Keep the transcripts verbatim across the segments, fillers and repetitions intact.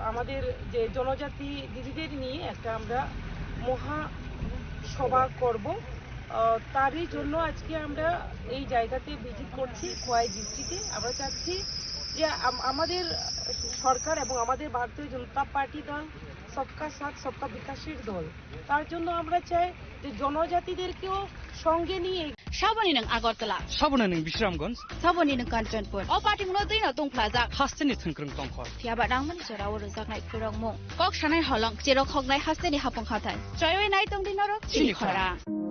আমাদের যে জনজাতি দিদিদের নিয়ে একটা আমরা মহা সভা করব। আহ, তারই জন্য আজকে আমরা এই জায়গাতে ভিজিট করছি, খোয়াই ডিস্ট্রিক্টে। আমরা চাচ্ছি যে আম- আমাদের সরকার এবং আমাদের ভারতীয় জনতা পার্টি দল সবকা সাথ সবকা বিকাশের দল। তার জন্য আমরা চাই যে জনজাতিদেরকেও সঙ্গে নিয়ে Saboni nwng Agartala. Saboni nwng Bisramganj. Saboni nwng Kanchanpur. O party mano twi no tongphlajak. Hasteni thwngkwrwng tongkhor. Phiya ba nangmani jorao rwjaknai khulrokmung. Kok sanai holong, cherok hoknai hasteni hapung hathai. Choiwi nai tongdi norok chini chini khorang.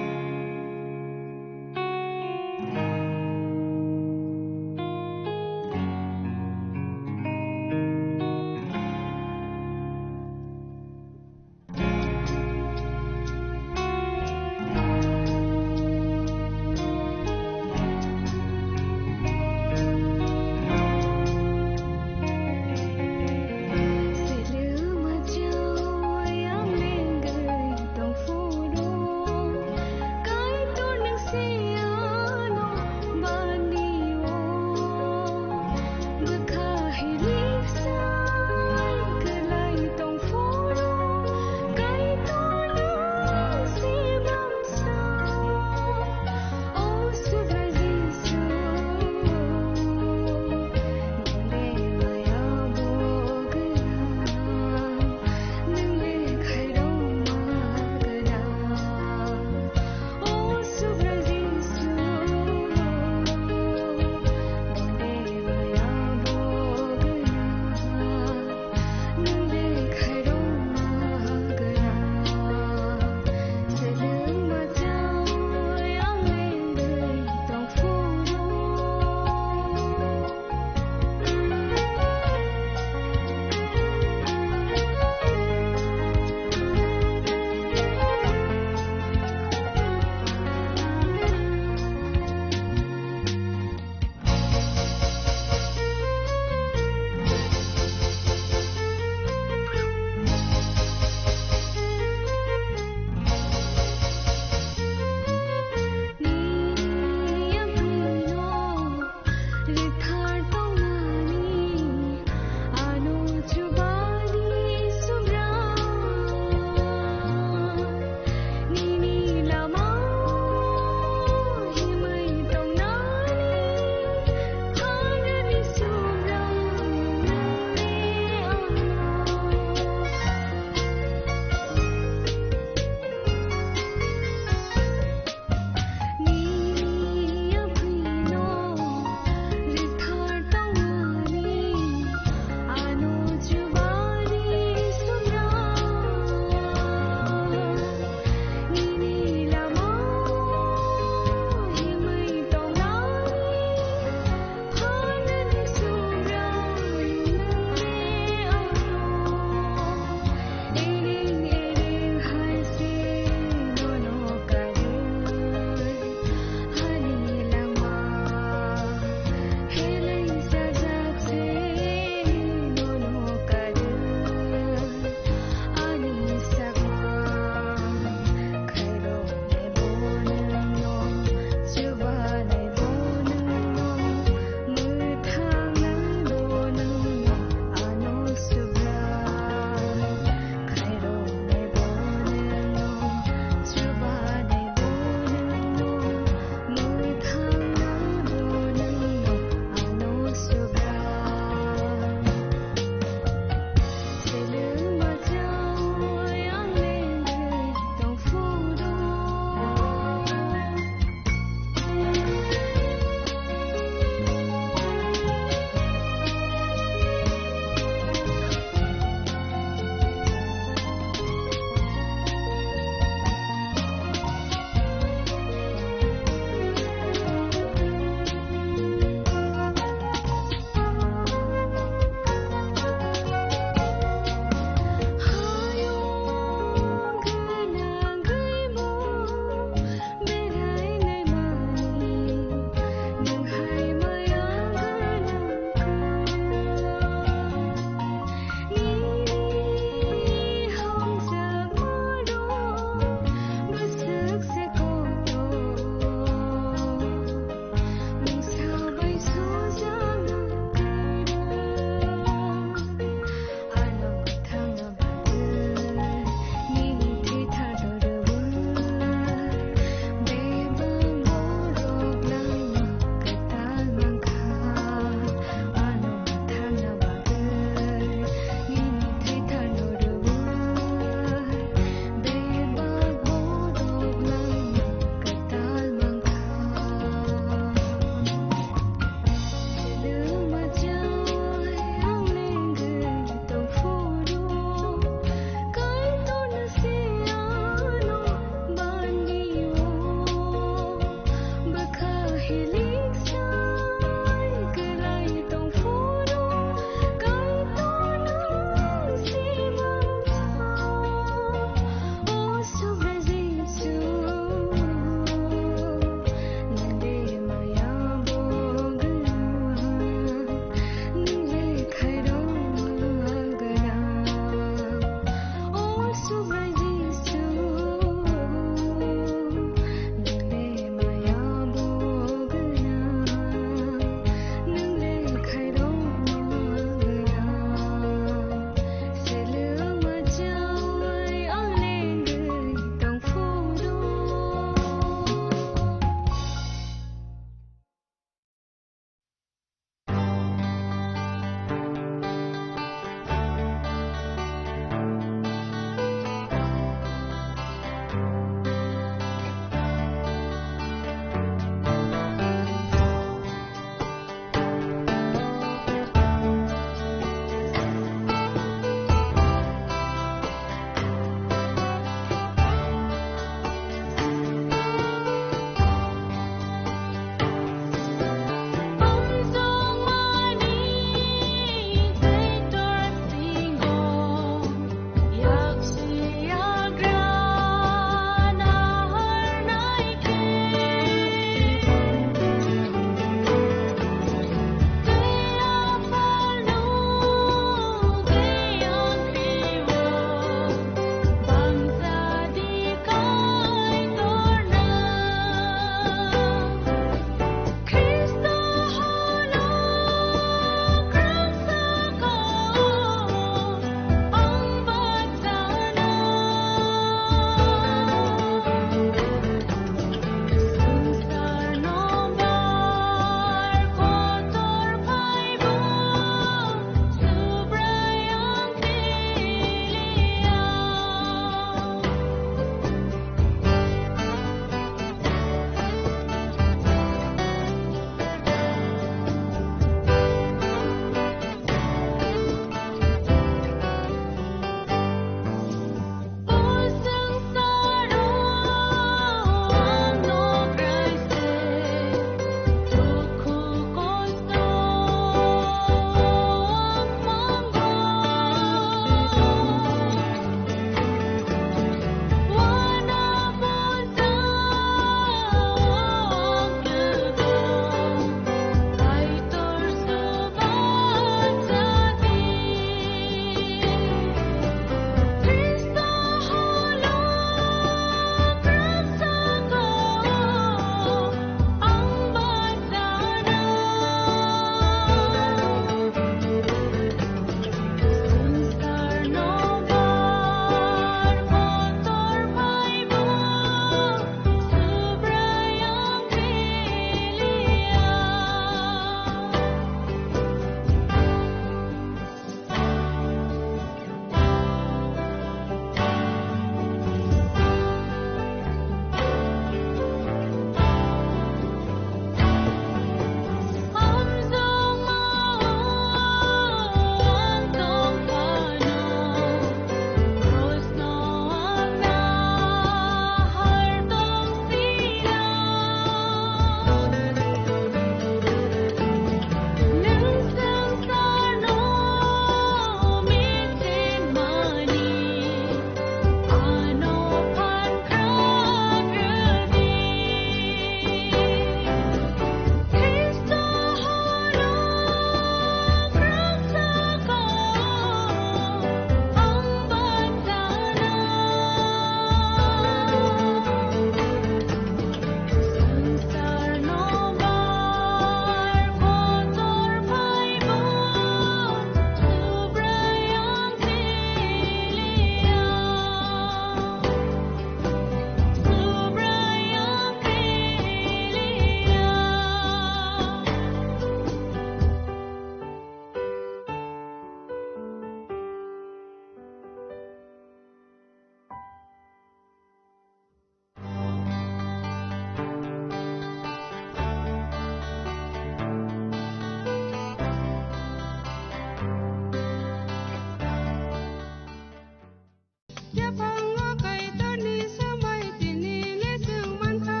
Yaphango Kaitorni sambai tini le chwng mankha,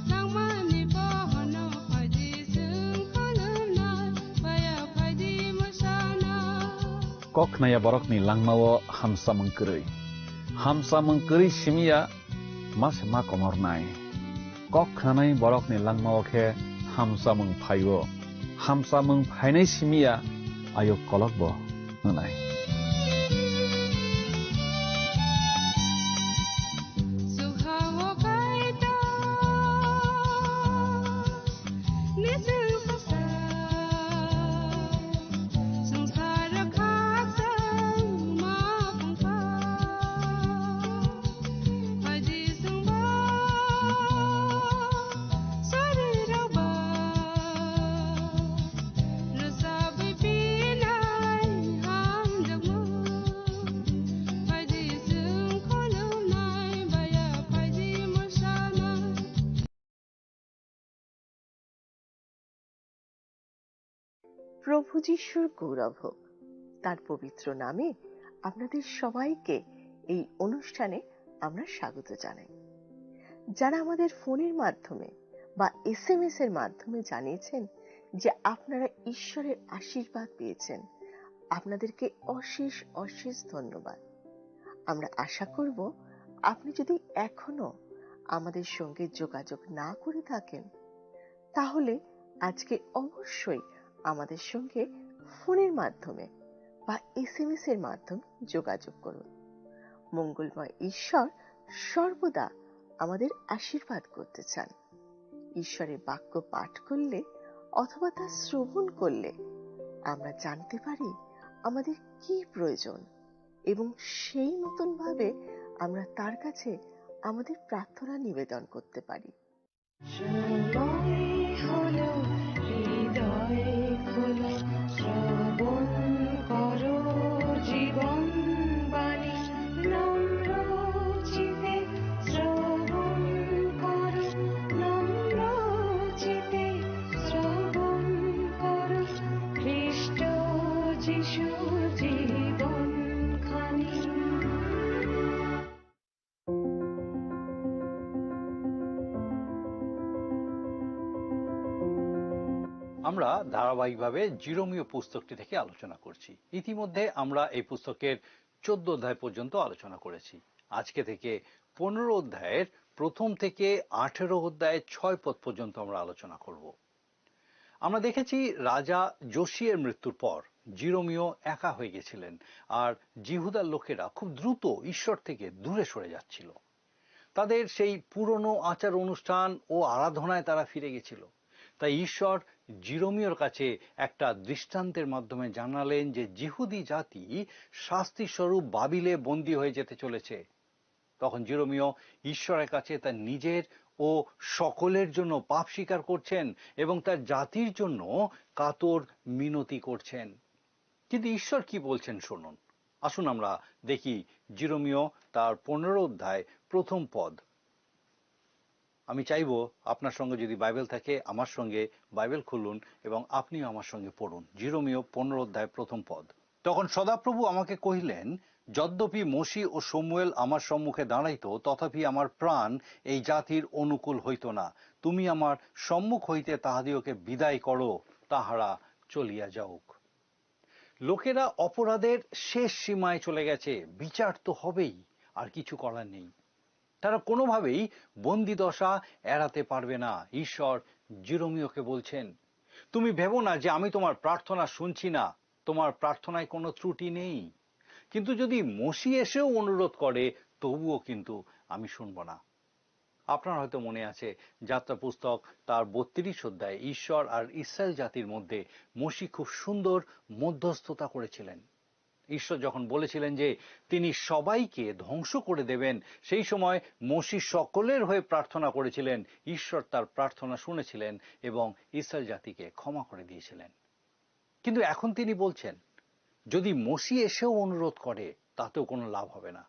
tangmani bohono phaidi chwng khulumnai, paya phaidi mwsana. Kok khnaya borokni langmao hamsamung kwrwi. Hamsamung kwrwi simiya ma se ma komornai. Kok khnanai borokni langmao khe hamsamung phaio. Hamsamung phainai simiya ayuk kolokbo wngnai. প্রভু যিশুর গৌরব হোক। তার পবিত্র নামে আপনাদের সবাইকে এই অনুষ্ঠানে আমরা স্বাগত জানাই। যারা আমাদের ফোনের মাধ্যমে বা এসএমএস এর মাধ্যমে জানিয়েছেন যে আপনারা ঈশ্বরের আশীর্বাদ পেয়েছেন, আপনাদেরকে অশেষ অশেষ ধন্যবাদ। আমরা আশা করব, আপনি যদি এখনো আমাদের সঙ্গে যোগাযোগ না করে থাকেন, তাহলে আজকে অবশ্যই আমাদের সঙ্গে ফোনের মাধ্যমে বা এসএমএস এর মাধ্যমে যোগাযোগ করুন। মঙ্গলময় ঈশ্বর সর্বদা আমাদের আশীর্বাদ করতে চান। ঈশ্বরের বাক্য পাঠ করলে অথবা তা শ্রবণ করলে আমরা জানতে পারি আমাদের কি প্রয়োজন এবং সেই মতনভাবে আমরা তার কাছে আমাদের প্রার্থনা নিবেদন করতে পারি। সময় হলো, হৃদয় খোলো, শ্রবণ করো জীবন বাণী। নম্র চিতে শ্রবণ করো, নম্র চিতে শ্রবণ করো, খ্রিস্ট যিশুর জীবন খানি। আমরা ধারাবাহিকভাবে জিরোমীয় পুস্তকটি থেকে আলোচনা করছি। ইতিমধ্যে আমরা এই পুস্তকের চোদ্দ অধ্যায় পর্যন্ত আলোচনা করেছি। আজকে থেকে পনেরো অধ্যায়ের প্রথম থেকে আঠেরো অধ্যায় ছয় পদ পর্যন্ত আমরা আলোচনা করব। আমরা দেখেছি, রাজা যোশিয়ার মৃত্যুর পর জিরোমীয় একা হয়ে গেছিলেন, আর জিহুদার লোকেরা খুব দ্রুত ঈশ্বর থেকে দূরে সরে যাচ্ছিল। তাদের সেই পুরনো আচার অনুষ্ঠান ও আরাধনায় তারা ফিরে গেছিল। তাই ঈশ্বর জিরোমীয়র কাছে একটা দৃষ্টান্তের মাধ্যমে জানালেন যে জিহুদি জাতি শাস্তি স্বরূপ বাবিলে বন্দী হয়ে যেতে চলেছে। তখন জিরোমীয় ঈশ্বরের কাছে তার নিজের ও সকলের জন্য পাপ স্বীকার করছেন এবং তার জাতির জন্য কাতর মিনতি করছেন। কিন্তু ঈশ্বর কি বলছেন শুনুন। আসুন আমরা দেখি জিরোমীয় তার পনেরো অধ্যায় প্রথম পদ। আমি চাইবো আপনার সঙ্গে যদি বাইবেল থাকে, আমার সঙ্গে বাইবেল খুলুন এবং আপনিও আমার সঙ্গে পড়ুন। জিরোমীয় পনেরো অধ্যায় প্রথম পদ। তখন সদাপ্রভু আমাকে কহিলেন, "যদ্যপি মোশি ও শমুয়েল আমার সম্মুখে দাঁড়াইত, তথাপি আমার প্রাণ এই জাতির অনুকূল হইত না। তুমি আমার সম্মুখ হইতে তাহাদিগকে বিদায় করো, তাহারা চলিয়া যাউক।" লোকেরা অপরাধের শেষ সীমায় চলে গেছে, বিচার তো হবেই, আর কিছু করার নেই। তারা কোনোভাবেই বন্দি দশা এড়াতে পারবে না। ঈশ্বর জিরোমীয়কে বলছেন, "তুমি ভেবো না যে আমি তোমার প্রার্থনা শুনছি না, তোমার প্রার্থনায় কোনো ত্রুটি নেই। কিন্তু যদি মোশি এসেও অনুরোধ করে, তবুও কিন্তু আমি শুনব না।" আপনার হয়তো মনে আছে, যাত্রা পুস্তক তার বত্রিশ অধ্যায়ে ঈশ্বর আর ইসরায়েল জাতির মধ্যে মোশি খুব সুন্দর মধ্যস্থতা করেছিলেন। ঈশ্বর যখন বলেছিলেন যে তিনি সবাইকে ধ্বংস করে দেবেন, সেই সময় মোশি সকলের হয়ে প্রার্থনা করেছিলেন। ঈশ্বর তার প্রার্থনা শুনেছিলেন এবং ইসরায়েল জাতিকে ক্ষমা করে দিয়েছিলেন। কিন্তু এখন তিনি বলছেন, যদি মোশি এসেও অনুরোধ করে, তাতেও কোনো লাভ হবে না।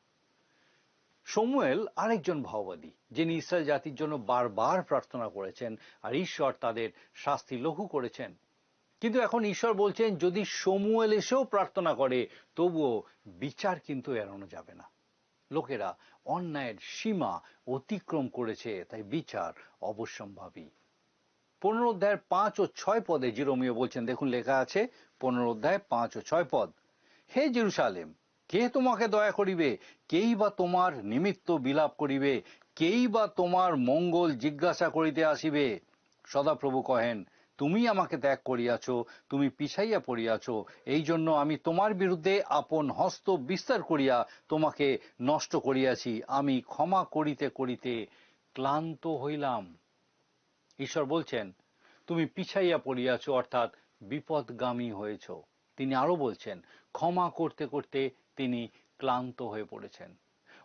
শমুয়েল আরেকজন ভাওবাদী, যিনি ইসরায়েল জাতির জন্য বারবার প্রার্থনা করেছেন, আর ঈশ্বর তাদের শাস্তি লঘু করেছেন। কিন্তু এখন ঈশ্বর বলছেন, যদি শমুয়েল এসেও প্রার্থনা করে, তবুও বিচার কিন্তু এড়ানো যাবে না। লোকেরা অন্যায়ের সীমা অতিক্রম করেছে, তাই বিচার অবশ্যম্ভাবী। পনেরো অধ্যায়ের পাঁচ ও ছয় পদে জিরোমীয় বলছেন, দেখুন লেখা আছে পনেরো অধ্যায় পাঁচ ও ছয় পদ, "হে জেরুসালেম, কে তোমাকে দয়া করিবে? কেই বা তোমার নিমিত্ত বিলাপ করিবে? কেই বা তোমার মঙ্গল জিজ্ঞাসা করিতে আসিবে?" সদাপ্রভু কহেন, "তুমি আমাকে ত্যাগ করিয়াছ, তুমি পিছাইয়া পড়িয়াছ, এই জন্য আমি তোমার বিরুদ্ধে আপন হস্ত বিস্তার করিয়া তোমাকে নষ্ট করিয়াছি। আমি ক্ষমা করিতে করিতে ক্লান্ত হইলাম।" ঈশ্বর বলছেন, "তুমি পিছাইয়া পড়িয়াছ, অর্থাৎ বিপদগামী হয়েছ।" তিনি আরো বলছেন, ক্ষমা করতে করতে তিনি ক্লান্ত হয়ে পড়েছেন।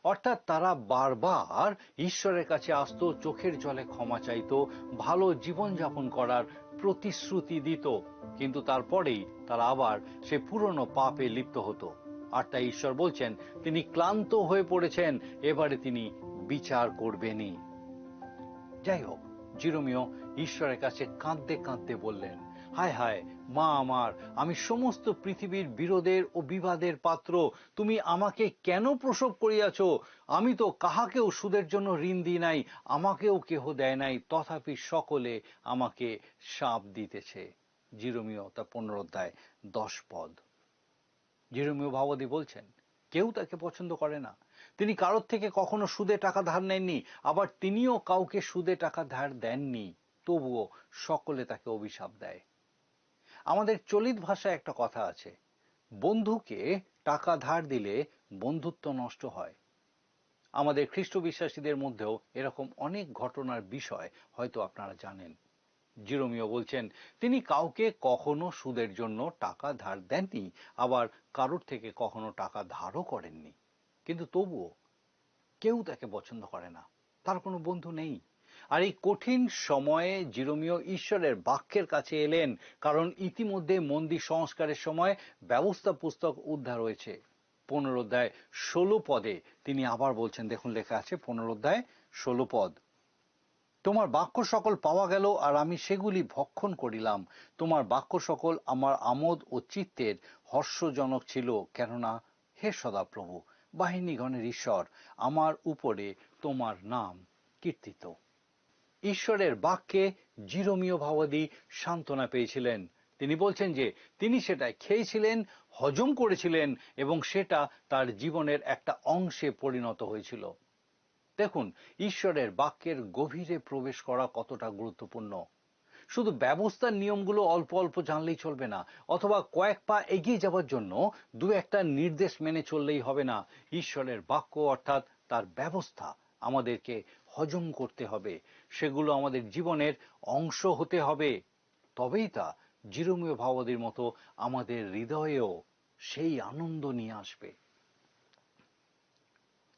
অর্থাৎ তারা বারবার ঈশ্বরের কাছে আসতো, চোখের জলে ক্ষমা চাইতো, ভালো জীবনযাপন করার প্রতিশ্রুতি দিত, কিন্তু তারপরেই তারা আবার সে পুরনো পাপে লিপ্ত হতো। আর তাই ঈশ্বর বলছেন, তিনি ক্লান্ত হয়ে পড়েছেন, এবারে তিনি বিচার করবেনই। যাই হোক, জিরোমিও ঈশ্বরের কাছে কাঁদতে কাঁদতে বললেন, "হায় হায়, মা আমার, আমি সমস্ত পৃথিবীর বিরোধের ও বিবাদের পাত্র। তুমি আমাকে কেন প্রসব করিয়াছ? আমি তো কাহাকেও সুদের জন্য ঋণ দিই নাই, আমাকেও কেহ দেয় নাই, তথাপি সকলে আমাকে শাপ দিতেছে।" জিরোমিও তার পনেরো অধ্যায় দশ পদ। জিরোমীয় ভাবাদি বলছেন, কেউ তাকে পছন্দ করে না। তিনি কারোর থেকে কখনো সুদে টাকা ধার নেননি, আবার তিনিও কাউকে সুদে টাকা ধার দেননি। তবুও সকলে তাকে অভিশাপ দেয়। আমাদের চলিত ভাষায় একটা কথা আছে, "বন্ধুকে টাকা ধার দিলে বন্ধুত্ব নষ্ট হয়।" আমাদের খ্রিস্ট বিশ্বাসীদের মধ্যেও এরকম অনেক ঘটনার বিষয় হয়তো আপনারা জানেন। জিরোমিও বলছেন, তিনি কাউকে কখনো সুদের জন্য টাকা ধার দেননি, আবার কারোর থেকে কখনো টাকা ধারও করেননি। কিন্তু তবুও কেউ তাকে পছন্দ করে না, তার কোনো বন্ধু নেই। আর এই কঠিন সময়ে জিরোমিও ঈশ্বরের বাক্যের কাছে এলেন, কারণ ইতিমধ্যে মন্দির সংস্কারের সময় ব্যবস্থা পুস্তক উদ্ধার হয়েছে। পনেরো অধ্যায় ষোলো পদে তিনি আবার বলছেন, দেখুন লেখা আছে পনেরো অধ্যায় ষোলো পদ, "তোমার বাক্য সকল পাওয়া গেল, আর আমি সেগুলি ভক্ষণ করিলাম। তোমার বাক্য সকল আমার আমোদ ও চিত্তের হর্ষজনক ছিল, কেননা হে সদাপ্রভু, বাহিনীগণের ঈশ্বর, আমার উপরে তোমার নাম কীর্তিত।" ঈশ্বরের বাক্যে জিরোমীয় ভাবাদি সান্ত্বনা পেয়েছিলেন। তিনি বলছেন যে তিনি সেটা খেয়েছিলেন, হজম করেছিলেন এবং সেটা তার জীবনের একটা অংশে পরিণত হয়েছিল। দেখুন, ঈশ্বরের বাক্যের গভীরে প্রবেশ করা কতটা গুরুত্বপূর্ণ। শুধু ব্যবস্থার নিয়মগুলো অল্প অল্প জানলেই চলবে না, অথবা কয়েক পা এগিয়ে যাওয়ার জন্য দু একটা নির্দেশ মেনে চললেই হবে না। ঈশ্বরের বাক্য অর্থাৎ তার ব্যবস্থা আমাদেরকে হজম করতে হবে, সেগুলো আমাদের জীবনের অংশ হতে হবে। তবেই তা জিরোমীয় ভাবাদির মতো আমাদের হৃদয়েও সেই আনন্দ নিয়ে আসবে।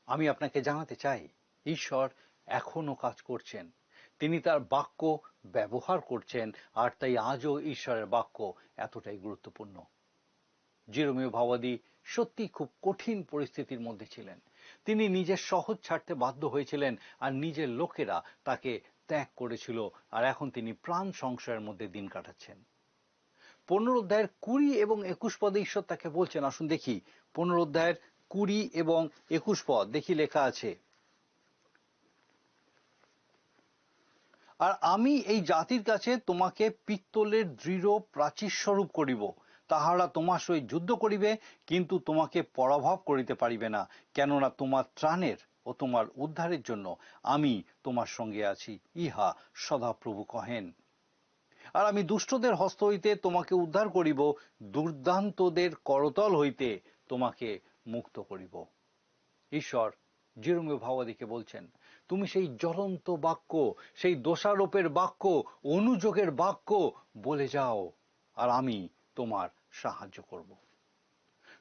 আমি আপনাকে জানাতে চাই, ঈশ্বর এখনো কাজ করছেন। তিনি তার বাক্য ব্যবহার করছেন, আর তাই আজও ঈশ্বরের বাক্য এতটাই গুরুত্বপূর্ণ। জিরোমীয় ভাবাদি সত্যি খুব কঠিন পরিস্থিতির মধ্যে ছিলেন। তিনি নিজের শহর ছাড়তে বাধ্য হয়েছিলেন, আর নিজের লোকেরা তাকে ত্যাগ করেছিল, আর এখন তিনি প্রাণ সংশয়ের মধ্যে দিন কাটাচ্ছেন। পনেরো অধ্যায়ের কুড়ি এবং একুশ পদে ঈশ্বর তাকে বলছেন, আসুন দেখি, পনেরো অধ্যায়ের কুড়ি এবং একুশ পদ দেখি লেখা আছে, "আর আমি এই জাতির কাছে তোমাকে পিত্তলের দৃঢ় প্রাচীর স্বরূপ করিব, তাহারা তোমার সহিত যুদ্ধ করিবে, কিন্তু তোমাকে পরাভব করিতে পারিবে না, কেননা তোমার ত্রাণের ও তোমার উদ্ধারের জন্য আমি তোমার সঙ্গে আছি, ইহা সদাপ্রভু কহেন।" আর আমি দুষ্টদের হস্ত হইতে তোমাকে উদ্ধার করিব, দুর্দান্তদের করতল হইতে তোমাকে মুক্ত করিব। ঈশ্বর জিরোমীয় ভাবাদিকে বলছেন, "তুমি সেই জ্বলন্ত বাক্য, সেই দোষারোপের বাক্য, অনুযোগের বাক্য বলে যাও, আর আমি তোমার সাহায্য করব।"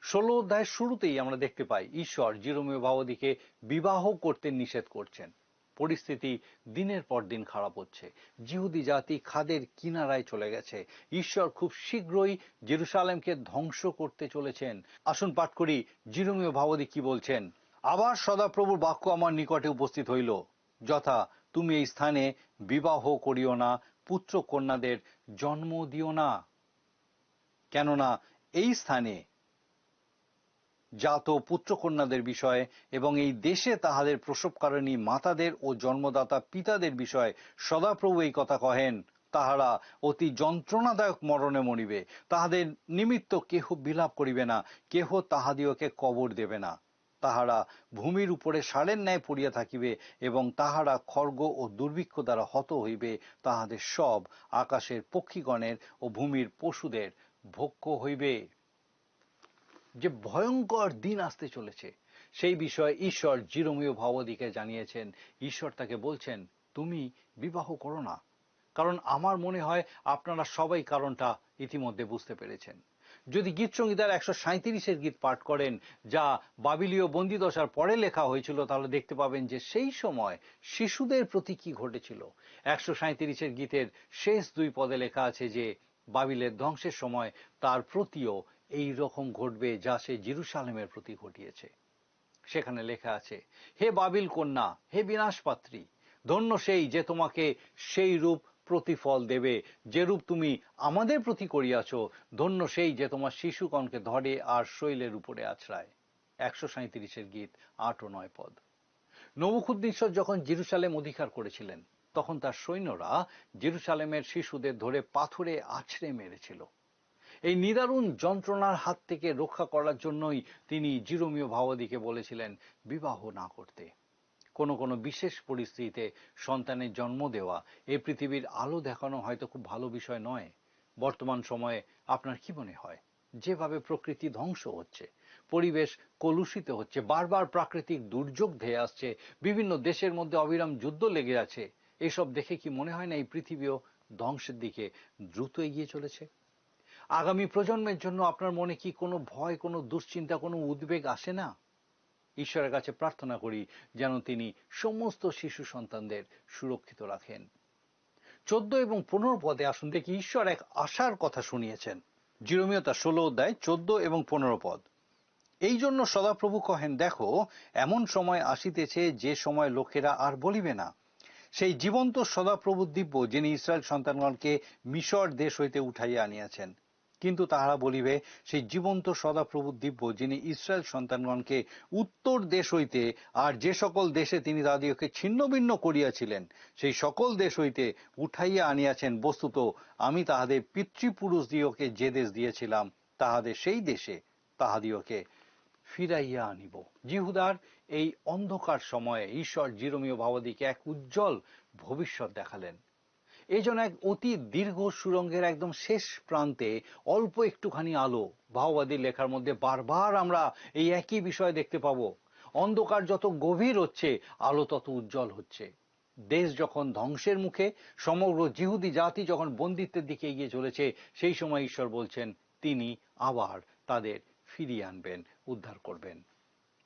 ষোলো অধ্যায়ের শুরুতেই আমরা দেখতে পাই, ঈশ্বর জিরোমীয় ভাবাদিকে বিবাহ করতে নিষেধ করছেন। পরিস্থিতি দিনের পর দিন খারাপ হচ্ছে। জিহুদি জাতি খাদের কিনারায় চলে গেছে। ঈশ্বর খুব শীঘ্রই জেরুসালেমকে ধ্বংস করতে চলেছেন। আসুন পাঠ করি জিরোমীয় ভাবাদি কি বলছেন। "আবার সদাপ্রভুর বাক্য আমার নিকটে উপস্থিত হইল, যথা, তুমি এই স্থানে বিবাহ করিও না, পুত্র কন্যাদের জন্ম দিও না, কেননা এই স্থানে জাত পুত্রকন্যাদের বিষয়ে এবং এই দেশে তাহাদের প্রসবকারিণী মাতাদের ও জন্মদাতা পিতাদের বিষয়ে সদাপ্রভু এই কথা কহেন, "তাহারা অতি যন্ত্রণাদায়ক মরণে মরিবে, তাহাদের নিমিত্ত কেহ বিলাপ করিবে না, কেহ তাহাদিগকে কবর দেবে না।" তাহারা ভূমির উপরে ষাঁড়ের ন্যায় পড়িয়া থাকিবে এবং তাহারা খড়গ ও দুর্ভিক্ষ দ্বারা হত হইবে, তাহাদের সব আকাশের পক্ষীগণের ও ভূমির পশুদের ভক্ষ্য হইবে। যে ভয়ঙ্কর দিন আসতে চলেছে, সেই বিষয়ে ঈশ্বর জিরোমীয় ভাবাদিকে জানিয়েছেন। ঈশ্বর তাকে বলছেন, "তুমি বিবাহ করো না।" কারণ আমার মনে হয় আপনারা সবাই কারণটা ইতিমধ্যে বুঝতে পেরেছেন। যদি গীত সংহিতার একশো সাঁইত্রিশের গীত পাঠ করেন, যা বাবিলীয় বন্দিদশার পরে লেখা হয়েছিল, তাহলে দেখতে পাবেন যে সেই সময় শিশুদের প্রতি কি ঘটেছিল। একশো সাঁইত্রিশের গীতের শেষ দুই পদে লেখা আছে যে বাবিলের ধ্বংসের সময় তার প্রতিও এই রকম ঘটবে, যা সে জেরুসালেমের প্রতি ঘটিয়েছে। সেখানে লেখা আছে, "হে বাবিল কন্যা, হে বিনাশপাত্রী, ধন্য সেই যে তোমাকে সেই রূপ প্রতিফল দেবে, যেরূপ তুমি আমাদের প্রতি করিয়াছ। ধন্য সেই যে তোমার শিশুগণকে ধরে আর শৈলের উপরে আছড়ায়।" একশো সাঁইত্রিশের গীত, আট ও নয় পদ। নবুখুদ্নেসর যখন জেরুসালেম অধিকার করেছিলেন, তখন তার সৈন্যরা জেরুসালেমের শিশুদের ধরে পাথরে আছড়ে মেরেছিল। এই নিদারুণ যন্ত্রণার হাত থেকে রক্ষা করার জন্যই তিনি জিরোমীয় ভাবাদিকে বলেছিলেন বিবাহ না করতে। কোনো কোনো বিশেষ পরিস্থিতিতে সন্তানের জন্ম দেওয়া, এই পৃথিবীর আলো দেখানো হয়তো খুব ভালো বিষয় নয়। বর্তমান সময়ে আপনার কি মনে হয়? যেভাবে প্রকৃতি ধ্বংস হচ্ছে, পরিবেশ কলুষিত হচ্ছে, বারবার প্রাকৃতিক দুর্যোগ ধেয়ে আসছে, বিভিন্ন দেশের মধ্যে অবিরাম যুদ্ধ লেগে আছে, এসব দেখে কি মনে হয় না এই পৃথিবীও ধ্বংসের দিকে দ্রুত এগিয়ে চলেছে? আগামী প্রজন্মের জন্য আপনার মনে কি কোনো ভয়, কোনো দুশ্চিন্তা, কোনো উদ্বেগ আসে না? ঈশ্বরের কাছে প্রার্থনা করি যেন তিনি সমস্ত শিশু সন্তানদের সুরক্ষিত রাখেন। চোদ্দ এবং পনেরো পদে আসুন দেখি, ঈশ্বর এক আশার কথা শুনিয়েছেন। জিরোমীয় তার ষোলো অধ্যায় চোদ্দ এবং পনেরো পদ। এই জন্য সদাপ্রভু কহেন, "দেখো, এমন সময় আসিতেছে যে সময় লোকেরা আর বলিবে না, 'সেই জীবন্ত সদাপ্রভু দিব্য, যিনি ইসরায়েল সন্তানগণকে মিশর দেশ হইতে উঠাইয়া আনিয়াছেন।' কিন্তু তাহারা বলিবে, 'সেই জীবন্ত সদাপ্রভু দিব্য, যিনি ইসরায়েল সন্তানগণকে উত্তর দেশ হইতে আর যে সকল দেশে তিনি তাহাদিগকে ছিন্ন ভিন্ন করিয়াছিলেন, সেই সকল দেশ হইতে উঠাইয়া আনিয়াছেন। বস্তুত আমি তাহাদের পিতৃপুরুষদিগকে যে দেশ দিয়েছিলাম, তাহাদের সেই দেশে তাহাদিগকে ফিরাইয়া আনিব।'" জিহুদার এই অন্ধকার সময়ে ঈশ্বর জিরোমীয় ভাবাদিকে এক উজ্জ্বল ভবিষ্যৎ দেখালেন। এই জন্য এক অতি দীর্ঘ সুড়ঙ্গের একদম শেষ প্রান্তে অল্প একটুখানি আলো। ভাওবাদী লেখার মধ্যে বারবার আমরা এই একই বিষয় দেখতে পাবো, অন্ধকার যত গভীর হচ্ছে, আলো তত উজ্জ্বল হচ্ছে। দেশ যখন ধ্বংসের মুখে, সমগ্র জিহুদি জাতি যখন বন্দিত্বের দিকে এগিয়ে চলেছে, সেই সময় ঈশ্বর বলছেন, তিনি আবার তাদের ফিরিয়ে আনবেন, উদ্ধার করবেন।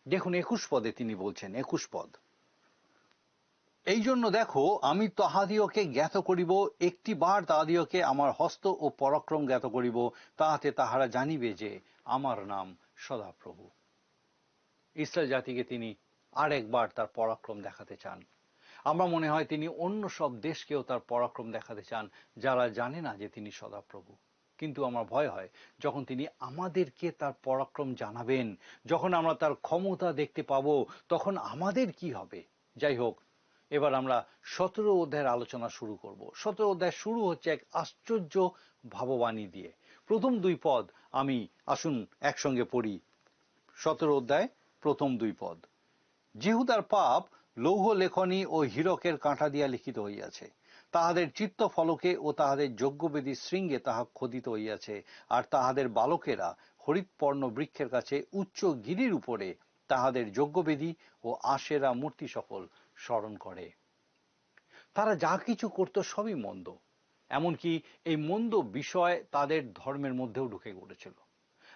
দেখুন, একুশ পদে তিনি বলছেন, একুশ পদ, "এই জন্য দেখো, আমি তাহাদিওকে জ্ঞাত করিব, একটি বার তাহাদিওকে আমার হস্ত ও পরাক্রম জ্ঞাত করিব, তাহাতে তাহারা জানিবে যে আমার নাম সদাপ্রভু।" ইসরায়েল জাতিকে তিনি আরেকবার তার পরাক্রম দেখাতে চান। আমরা মনে হয় তিনি অন্য সব দেশকেও তার পরাক্রম দেখাতে চান, যারা জানে না যে তিনি সদাপ্রভু। কিন্তু আমার ভয় হয়, যখন তিনি আমাদেরকে তার পরাক্রম জানাবেন, যখন আমরা তার ক্ষমতা দেখতে পাবো, তখন আমাদের কি হবে? যাই হোক, এবার আমরা সতেরো অধ্যায়ের আলোচনা শুরু করব। সতেরো অধ্যায় শুরু হচ্ছে এক আশ্চর্য ভাববাণী দিয়ে। প্রথম দুই পদ আমি, আসুন, একসঙ্গে পড়ি। সতেরো অধ্যায়, প্রথম দুই পদ। "জিহুদার পাপ লৌহ লেখনী ও হীরকের কাঁটা দিয়া লিখিত হইয়াছে। তাহাদের চিত্ত ফলকে ও তাহাদের যজ্ঞবেদী শৃঙ্গে তাহা খোদিত হইয়াছে, আর তাহাদের বালকেরা হরিৎপর্ণ বৃক্ষের কাছে উচ্চ গিরির উপরে তাহাদের যজ্ঞবেদী ও আশেরা মূর্তি সকল স্মরণ করে।" তারা যা কিছু করত, সবই মন্দ। এমনকি এই মন্দ বিষয় তাদের ধর্মের মধ্যেও ঢুকে পড়েছিল।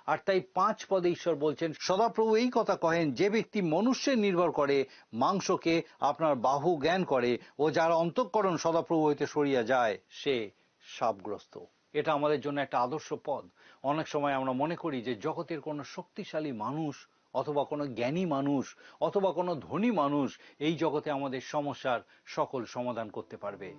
আর তাই পাঁচ পদে ঈশ্বর বলছেন, সদাপ্রভু এই কথা কহেন, "যে ব্যক্তি মনুষ্যে নির্ভর করে, মাংসকে আপনার বাহু জ্ঞান করে ও যার অন্তঃকরণ সদাপ্রভু হইতে সরিয়া যায়, সে শাপগ্রস্ত।" এটা আমাদের জন্য একটা আদর্শ পদ। অনেক সময় আমরা মনে করি যে জগতের কোনো শক্তিশালী মানুষ অথবা কোনো জ্ঞানী মানুষ অথবা কোনো ধনী মানুষ এই জগতে আমাদের সমস্যার সকল সমাধান করতে পারবে।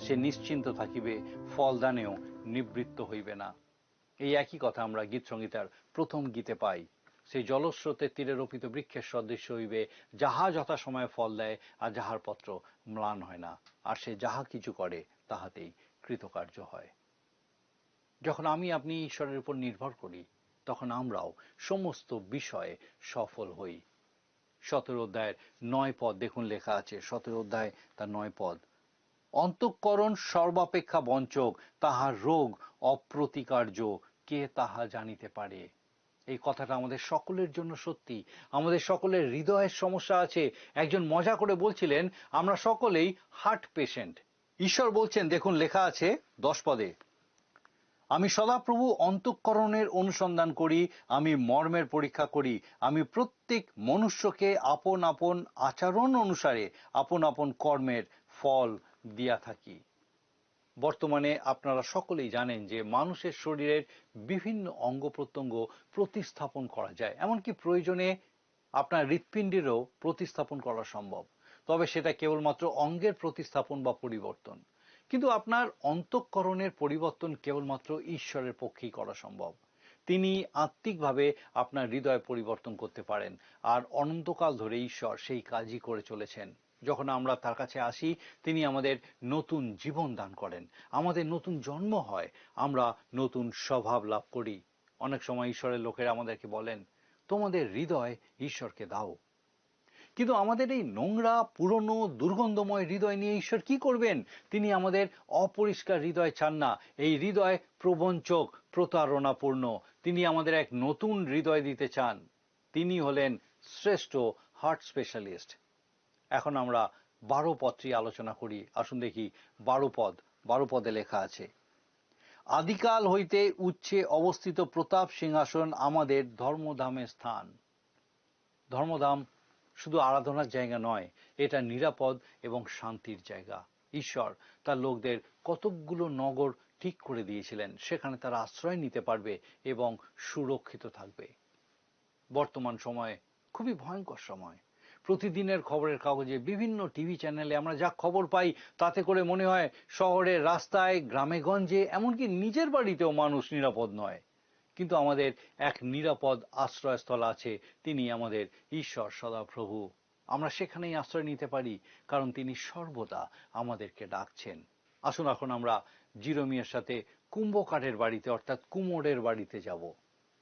সে নিশ্চিন্ত থাকিবে, ফল দানেও নিবৃত্ত হইবে না। এই একই কথা আমরা গীত সংহিতার প্রথম গীতে পাই। সেই জলস্রোতের তীরে রোপিত বৃক্ষের সদৃশ্য হইবে, যাহা যথাসময়ে ফল দেয় আর যাহার পত্র ম্লান হয় না, আর সে যাহা কিছু করে তাহাতেই কৃতকার্য হয়। যখন আমি আপনি ঈশ্বরের উপর নির্ভর করি, তখন আমরাও সমস্ত বিষয়ে সফল হই। সতেরো অধ্যায়ের নয় পদ দেখুন, লেখা আছে, সতেরো অধ্যায় তার নয় পদ, "অন্তঃকরণ সর্বাপেক্ষা বঞ্চক, তাহার রোগ অপ্রতিকার্য, কে তাহা জানিতে পারে?" এই কথাটা আমাদের সকলের জন্য সত্যি। আমাদের সকলের হৃদয়ের সমস্যা আছে। একজন মজা করে বলছিলেন, "আমরা সকলেই হার্ট পেশেন্ট।" ঈশ্বর বলছেন, দেখুন, লেখা আছে দশ পদে, "আমি সদাপ্রভু অন্তঃকরণের অনুসন্ধান করি, আমি মর্মের পরীক্ষা করি, আমি প্রত্যেক মনুষ্যকে আপন আপন আচরণ অনুসারে আপন আপন কর্মের ফল দিয়া থাকি।" বর্তমানে আপনারা সকলেই জানেন যে মানুষের শরীরের বিভিন্ন অঙ্গ প্রত্যঙ্গ প্রতিস্থাপন করা যায়, এমনকি প্রয়োজনে আপনার হৃৎপিণ্ডেরও প্রতিস্থাপন করা সম্ভব। তবে সেটা কেবলমাত্র অঙ্গের প্রতিস্থাপন বা পরিবর্তন। কিন্তু আপনার অন্তঃকরণের পরিবর্তন কেবলমাত্র ঈশ্বরের পক্ষেই করা সম্ভব। তিনি আত্মিকভাবে আপনার হৃদয় পরিবর্তন করতে পারেন, আর অনন্তকাল ধরে ঈশ্বর সেই কাজই করে চলেছেন। যখন আমরা তার কাছে আসি, তিনি আমাদের নতুন জীবন দান করেন, আমাদের নতুন জন্ম হয়, আমরা নতুন স্বভাব লাভ করি। অনেক সময় ঈশ্বরের লোকেরা আমাদেরকে বলেন, "তোমাদের হৃদয় ঈশ্বরকে দাও।" কিন্তু আমাদের এই নোংরা, পুরনো, দুর্গন্ধময় হৃদয় নিয়ে ঈশ্বর কি করবেন? তিনি আমাদের অপরিষ্কার হৃদয় চান না। এই হৃদয় প্রবঞ্চক, প্রতারণাপূর্ণ। তিনি আমাদের এক নতুন হৃদয় দিতে চান। তিনি হলেন শ্রেষ্ঠ হার্ট স্পেশালিস্ট। এখন আমরা বারো পদটি আলোচনা করি। আসুন দেখি বারো পদ। বারো পদে লেখা আছে, "আদিকাল হইতে উচ্চে অবস্থিত প্রতাপ সিংহাসন আমাদের ধর্মধামের স্থান।" ধর্মধাম শুধু আরাধনার জায়গা নয়, এটা নিরাপদ এবং শান্তির জায়গা। ঈশ্বর তার লোকদের কতকগুলো নগর ঠিক করে দিয়েছিলেন, সেখানে তারা আশ্রয় নিতে পারবে এবং সুরক্ষিত থাকবে। বর্তমান সময় খুবই ভয়ঙ্কর সময়। প্রতিদিনের খবরের কাগজে, বিভিন্ন টিভি চ্যানেলে আমরা যা খবর পাই, তাতে করে মনে হয় শহরে, রাস্তায়, গ্রামে গঞ্জে, এমনকি নিজের বাড়িতেও মানুষ নিরাপদ নয়। কিন্তু আমাদের এক নিরাপদ আশ্রয়স্থল আছে, তিনি আমাদের ঈশ্বর সদাপ্রভু। আমরা সেখানেই আশ্রয় নিতে পারি, কারণ তিনি সর্বদা আমাদেরকে ডাকছেন। আসুন এখন আমরা জিরোমিয়ার সাথে কুম্ভকারের বাড়িতে, অর্থাৎ কুমোরের বাড়িতে যাব।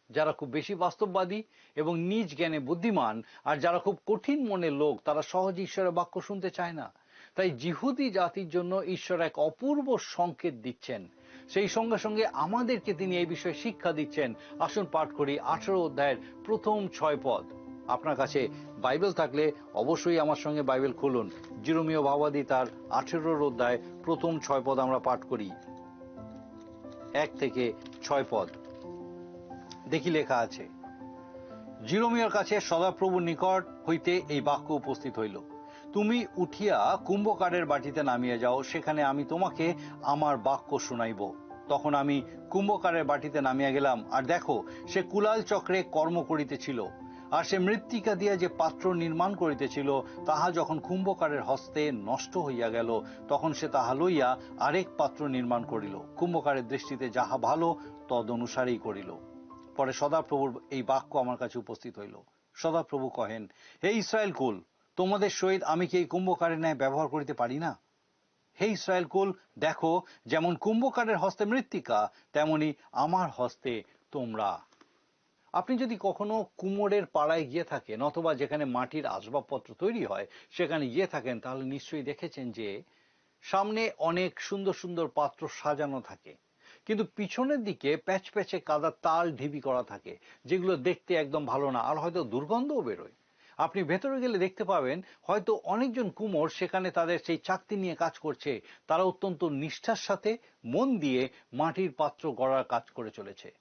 যারা খুব বেশি বাস্তববাদী এবং নিজ জ্ঞানে বুদ্ধিমান, আর যারা খুব কঠিন মনের লোক, তারা সহজে ঈশ্বরের বাক্য শুনতে চায় না। তাই জিহুদি জাতির জন্য ঈশ্বর এক অপূর্ব সংকেত দিচ্ছেন। সেই সঙ্গে সঙ্গে আমাদেরকে তিনি এই বিষয়ে শিক্ষা দিচ্ছেন। আসুন পাঠ করি আঠারো অধ্যায়ের প্রথম ছয় পদ। আপনার কাছে বাইবেল থাকলে অবশ্যই আমার সঙ্গে বাইবেল খুলুন। জিরোমীয় ভাবাদি তার আঠেরোর অধ্যায় প্রথম ছয় পদ আমরা পাঠ করি, এক থেকে ছয় পদ। দেখি লেখা আছে, "জিরোমীয়র কাছে সদাপ্রভুর নিকট হইতে এই বাক্য উপস্থিত হইল, তুমি উঠিয়া কুম্ভকারের বাটিতে নামিয়া যাও, সেখানে আমি তোমাকে আমার বাক্য শুনাইব।" তখন আমি কুম্ভকারের বাটিতে নামিয়া গেলাম, আর দেখো, সে কুলাল চক্রে কর্ম করিতেছিল। আর সে মৃত্তিকা দিয়া যে পাত্র নির্মাণ করিতেছিল, তাহা যখন কুম্ভকারের হস্তে নষ্ট হইয়া গেল, তখন সে তাহা লইয়া আরেক পাত্র নির্মাণ করিল। কুম্ভকারের দৃষ্টিতে যাহা ভালো, তদনুসারেই করিল। পরে সদাপ্রভুর এই বাক্য আমার কাছে উপস্থিত হইল। সদাপ্রভু কহেন, "হে ইসরায়েল কুল, তোমাদের সহিত আমি কি এই কুম্ভকারের ন্যায় ব্যবহার করিতে পারি না? হে ইসরায়েল কুল, দেখো, যেমন কুম্ভকারের হস্তে মৃত্তিকা, তেমনি আমার হস্তে তোমরা।" আপনি যদি কখনো কুমোরের পাড়ায় গিয়ে থাকেন অথবা যেখানে মাটির আসবাবপত্র তৈরি হয় সেখানে গিয়ে থাকেন, তাহলে নিশ্চয়ই দেখেছেন যে সামনে অনেক সুন্দর সুন্দর পাত্র সাজানো থাকে, কিন্তু পিছনের দিকে প্যাচপ্যাচে কাদা তাল ঢিবি করা থাকে, যেগুলো দেখতে একদম ভালো না, আর হয়তো দুর্গন্ধও বেরোয়। আপনি ভেতরে গেলে দেখতে পাবেন, হয়তো অনেকজন কুমোর সেখানে তাদের সেই চাকতি নিয়ে কাজ করছে। তারা অত্যন্ত নিষ্ঠার সাথে মন দিয়ে মাটির পাত্র গড়ার কাজ করে চলেছে।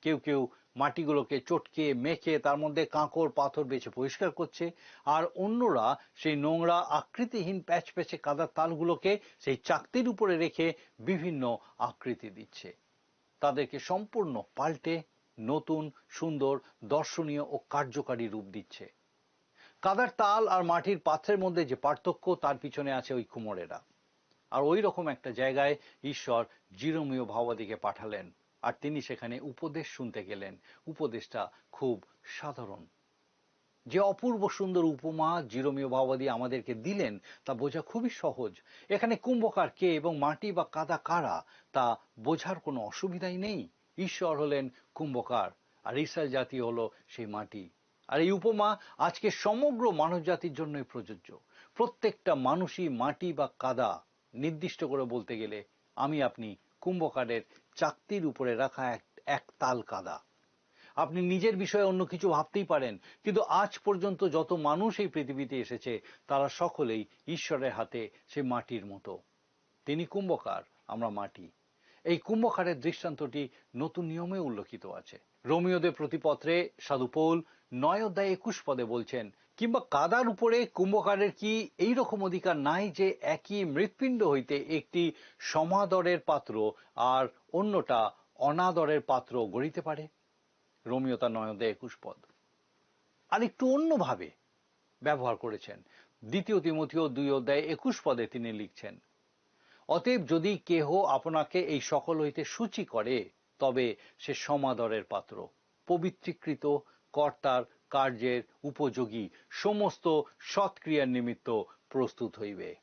কেউ কেউ মাটিগুলোকে চটকে মেখে তার মধ্যে কাঁকড় পাথর বেছে পরিষ্কার করছে, আর অন্যরা সেই নোংরা আকৃতিহীন প্যাচপ্যাচে কাদার তালগুলোকে সেই চাকতির উপরে রেখে বিভিন্ন আকৃতি দিচ্ছে। তাদেরকে সম্পূর্ণ পাল্টে নতুন, সুন্দর, দর্শনীয় ও কার্যকারী রূপ দিচ্ছে। কাদার তাল আর মাটির পাত্রের মধ্যে যে পার্থক্য, তার পিছনে আছে ওই কুমোরেরা। আর ওই রকম একটা জায়গায় ঈশ্বর জিরোমীয় ভাওবাদীকে পাঠালেন, আর তিনি সেখানে উপদেশ শুনতে গেলেন। উপদেশটা খুব সাধারণ। যে অপূর্ব সুন্দর উপমা জিরোমীয় ভাওবাদী আমাদেরকে দিলেন, তা বোঝা খুবই সহজ। এখানে কুম্ভকার কে এবং মাটি বা কাদা কারা, তা বোঝার কোনো অসুবিধাই নেই। ঈশ্বর হলেন কুম্ভকার, আর ইসরায়েল জাতি হলো সেই মাটি। আর এই উপমা আজকে সমগ্র মানব জাতির জন্যই প্রযোজ্য। প্রত্যেকটা মানুষই মাটি বা কাদা, নির্দিষ্ট করে বলতে গেলে আমি আপনি কুম্ভকারের চাকতির উপরে রাখা এক, এক তাল কাদা। আপনি নিজের বিষয়ে অন্য কিছু ভাবতেই পারেন, কিন্তু আজ পর্যন্ত যত মানুষ এই পৃথিবীতে এসেছে, তারা সকলেই ঈশ্বরের হাতে সে মাটির মতো। তিনি কুম্ভকার, আমরা মাটি। এই কুম্ভকারের দৃষ্টান্তটি নতুন নিয়মে উল্লেখিত আছে। রোমীয়দের প্রতি পত্রে সাধু পৌল নয় অধ্যায় একুশ পদে বলছেন, "কিংবা কাদার উপরে কুম্ভকারের কি এই রকম অধিকার নাই যে একই মৃৎপিণ্ড হইতে একটি সমাদরের পাত্র আর অন্যটা অনাদরের পাত্র গড়িতে পারে?" রোমীয় তার নয় অধ্যায় একুশ পদ। আর একটু অন্যভাবে ব্যবহার করেছেন। দ্বিতীয় তিমথিও দুই অধ্যায় একুশ পদে তিনি লিখছেন, "অতএব যদি কেহ আপনাকে এই সকল হইতে সূচি করে, তবে সে সমাদরের পাত্র, পবিত্রীকৃত, কর্তার কার্যের উপযোগী, সমস্ত সৎক্রিয়ার নিমিত্ত প্রস্তুত হইবে।"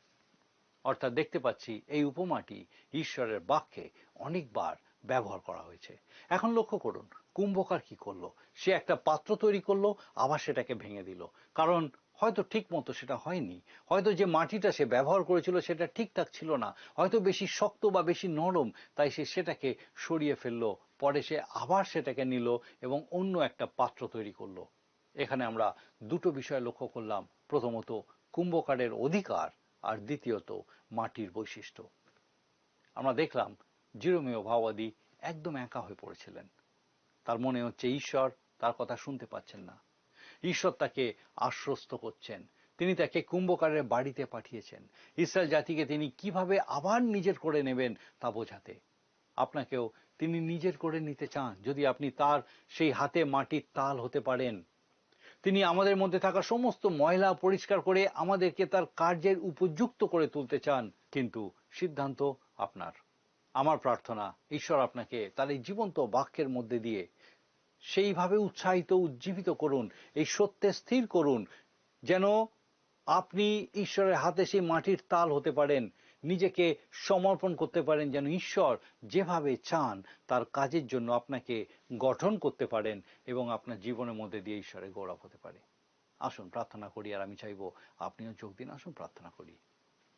অর্থাৎ দেখতে পাচ্ছি এই উপমাটি ঈশ্বরের বাক্যে অনেকবার ব্যবহার করা হয়েছে। এখন লক্ষ্য করুন, কুম্ভকার কি করলো? সে একটা পাত্র তৈরি করলো, আবার সেটাকে ভেঙে দিল, কারণ হয়তো ঠিক মতো সেটা হয়নি, হয়তো যে মাটিটা সে ব্যবহার করেছিল সেটা ঠিকঠাক ছিল না, হয়তো বেশি শক্ত বা বেশি নরম, তাই সে সেটাকে সরিয়ে ফেললো। পরে সে আবার সেটাকে নিল এবং অন্য একটা পাত্র তৈরি করলো। এখানে আমরা দুটো বিষয় লক্ষ্য করলাম, প্রথমত কুম্ভকারের অধিকার, আর দ্বিতীয়ত মাটির বৈশিষ্ট্য। আমরা দেখলাম জিরোমীয় ভাওবাদী একদম একা হয়ে পড়েছিলেন। তার মনে হচ্ছে ঈশ্বর তার কথা শুনতে পাচ্ছেন না। ঈশ্বর তাকে আশ্বস্ত করছেন, তিনি তাকে কুম্ভকারের বাড়িতে পাঠিয়েছেন। ইসরায়েল জাতিকে তিনি কিভাবে আবার নিজের করে নেবেন তা বোঝাতে। আপনাকেও তিনি নিজের করে নিতে চান, যদি আপনি তার সেই হাতে মাটির তাল হতে পারেন। তিনি আমাদের মধ্যে থাকা সমস্ত ময়লা পরিষ্কার করে আমাদেরকে তার কার্যের উপযুক্ত করে তুলতে চান, কিন্তু সিদ্ধান্ত আপনার। আমার প্রার্থনা, ঈশ্বর আপনাকে তার এই জীবন্ত বাক্যের মধ্যে দিয়ে সেইভাবে উৎসাহিত, উজ্জীবিত করুন, এই সত্যে স্থির করুন, যেন আপনি ঈশ্বরের হাতে সেই মাটির তাল হতে পারেন, নিজেকে সমর্পণ করতে পারেন, যেন ঈশ্বর যেভাবে চান তার কাজের জন্য আপনাকে গঠন করতে পারেন এবং আপনার জীবনের মধ্যে দিয়ে ঈশ্বরের গৌরব হতে পারে। আসুন প্রার্থনা করি, আর আমি চাইবো আপনিও যোগ দিন। আসুন প্রার্থনা করি।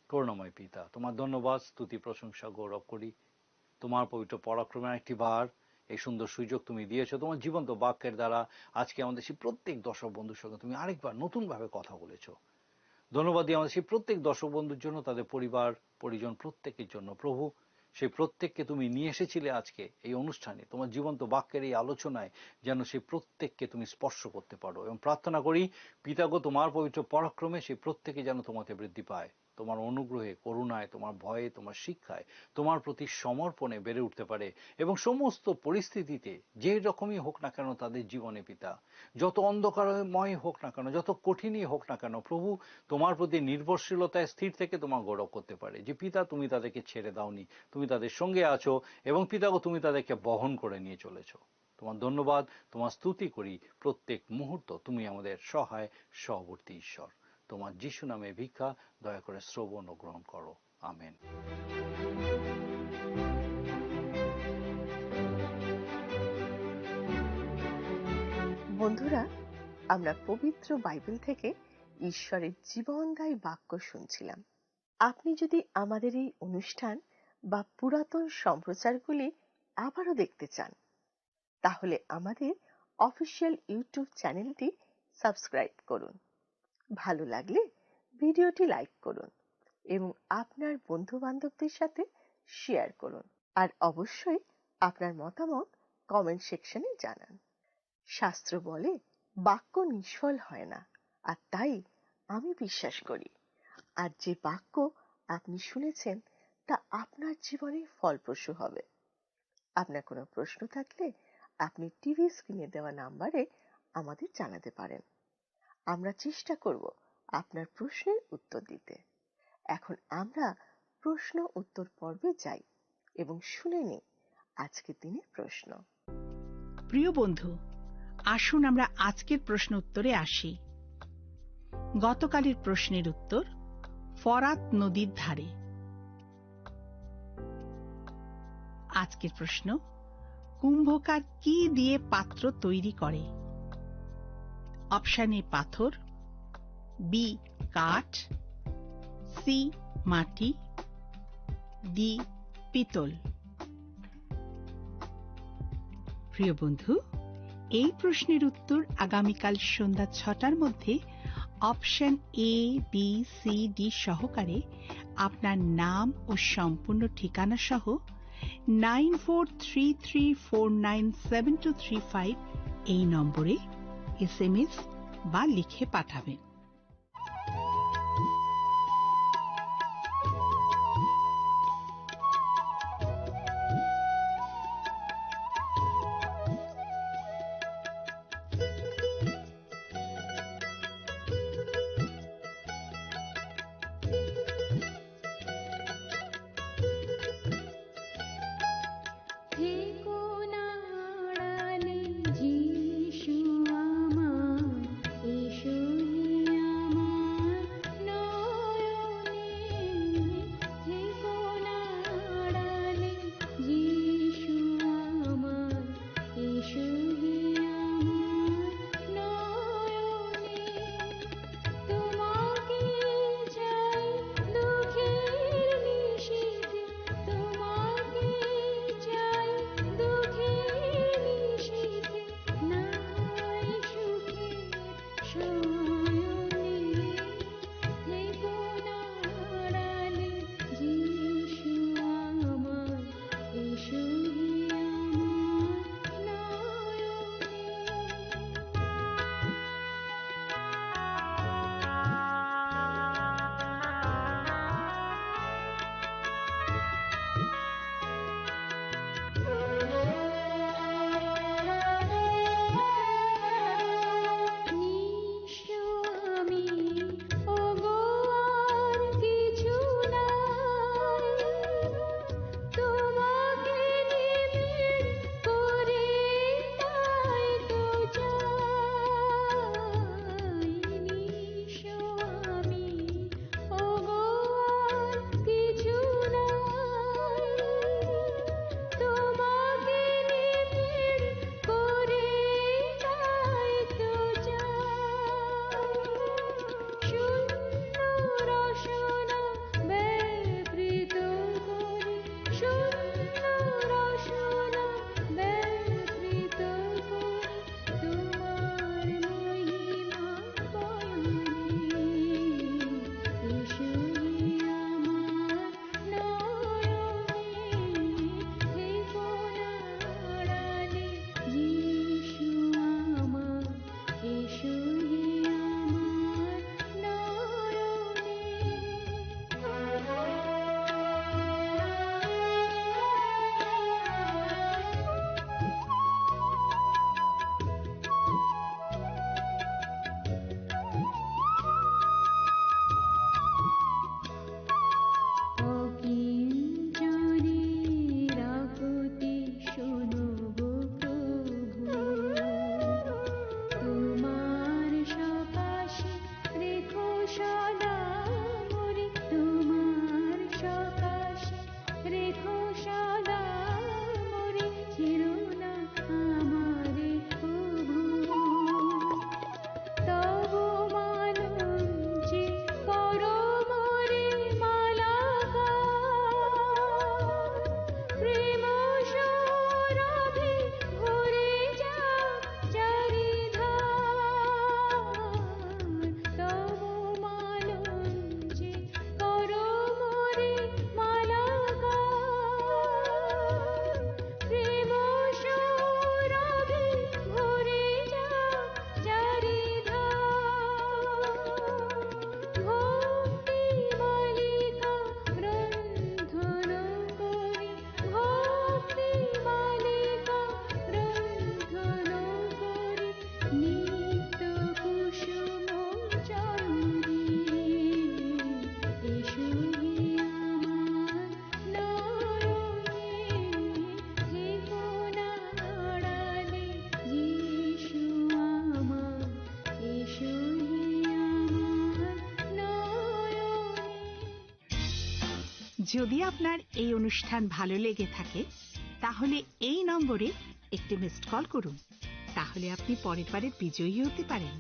করুণাময় পিতা, তোমার ধন্যবাদ, স্তুতি, প্রশংসা, গৌরব করি। তোমার পবিত্র পরাক্রমে একটি বার এই সুন্দর সুযোগ তুমি দিয়েছো। তোমার জীবন্ত বাক্যের দ্বারা আজকে আমাদের সেই প্রত্যেক দর্শক বন্ধুর সঙ্গে তুমি আরেকবার নতুনভাবে কথা বলেছো। ধন্যবাদ দিই আমাদের সেই প্রত্যেক দর্শক বন্ধুর জন্য, তাদের পরিবার পরিজন প্রত্যেকের জন্য। প্রভু, সেই প্রত্যেককে তুমি নিয়ে এসেছিলে আজকে এই অনুষ্ঠানে। তোমার জীবন্ত বাক্যের এই আলোচনায় যেন সেই প্রত্যেককে তুমি স্পর্শ করতে পারো। এবং প্রার্থনা করি, পিতা গো, তোমার পবিত্র পরাক্রমে সেই প্রত্যেকে যেন তোমাতে বৃদ্ধি পায়। তোমার অনুগ্রহে, করুণায়, তোমার ভয়ে, তোমার শিক্ষায়, তোমার প্রতি সমর্পণে বেড়ে উঠতে পারে এবং সমস্ত পরিস্থিতিতে যে রকমই হোক না কেন তাদের জীবনে, পিতা, যত অন্ধকারময় হোক না কেন, যত কঠিনই হোক না কেন, প্রভু, তোমার প্রতি নির্ভরশীলতায় স্থির থেকে তোমার গৌরব করতে পারে যে, পিতা, তুমি তাদেরকে ছেড়ে দাওনি, তুমি তাদের সঙ্গে আছো এবং পিতা গো, তুমি তাদেরকে বহন করে নিয়ে চলেছো। তোমার ধন্যবাদ, তোমার স্তুতি করি প্রত্যেক মুহূর্ত। তুমি আমাদের সহায়, সহবর্তী ঈশ্বর। তোমার যিশু নামে ভিক্ষা, দয়া করে শ্রবণ ও গ্রহণ করো। আমেন। বন্ধুরা, আমরা পবিত্র বাইবেল থেকে ঈশ্বরের জীবনদায়ী বাক্য শুনছিলাম। আপনি যদি আমাদের এই অনুষ্ঠান বা পুরাতন সম্প্রচারগুলি আবারও দেখতে চান, তাহলে আমাদের অফিসিয়াল YouTube চ্যানেলটি সাবস্ক্রাইব করুন। ভালো লাগলে ভিডিওটি লাইক করুন এবং আপনার বন্ধু বান্ধবদের সাথে শেয়ার করুন। আর অবশ্যই আপনার মতামত কমেন্ট সেকশনে জানান। শাস্ত্র বলে, "বাক্য নিষ্ফল হয় না, আর তাই আমি বিশ্বাস করি।" আর যে বাক্য আপনি শুনেছেন, তা আপনার জীবনে ফলপ্রসূ হবে। আপনার কোনো প্রশ্ন থাকলে আপনি টিভি স্ক্রিনে দেওয়া নাম্বারে আমাদের জানাতে পারেন। আমরা চেষ্টা করব আপনার প্রশ্নের উত্তর দিতে। এখন আমরা প্রশ্ন উত্তর পর্বে যাই এবং শুনে নিই আজকের দিনের প্রশ্ন। প্রিয় বন্ধু, আসুন আমরা আজকের প্রশ্ন উত্তরে আসি। গতকালের প্রশ্নের উত্তর ফরাত নদীর ধারে। আজকের প্রশ্ন, কুম্ভকার কি দিয়ে পাত্র তৈরি করে? অপশন এ পাথর, বি কাঠ, সি মাটি, ডি পিতল। প্রিয় বন্ধু, এই প্রশ্নের উত্তর আগামীকাল সন্ধ্যা ছটার মধ্যে option A, B, C, D সহকারে আপনার নাম ও সম্পূর্ণ ঠিকানা সহ nine four three three four nine seven two three five এই নম্বরে এসএমএস বা লিখে পাঠাবেন। যদি আপনার এই অনুষ্ঠান ভালো লেগে থাকে, তাহলে এই নম্বরে একটি মিসড কল করুন। তাহলে আপনি পরের বারের বিজয়ী হতে পারেন।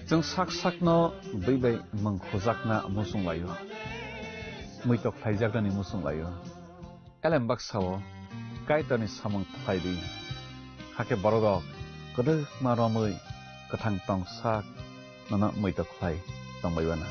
Chwng sak sakno bwi bai mwng khujakna muchung laio, muitok khlaijaknani muchung laio. Elem baksa-o Kaitorni samung khlai di, hakhe bororok kwdwkma romwi kwthang tong sak nono muitok khlai tongbai uana.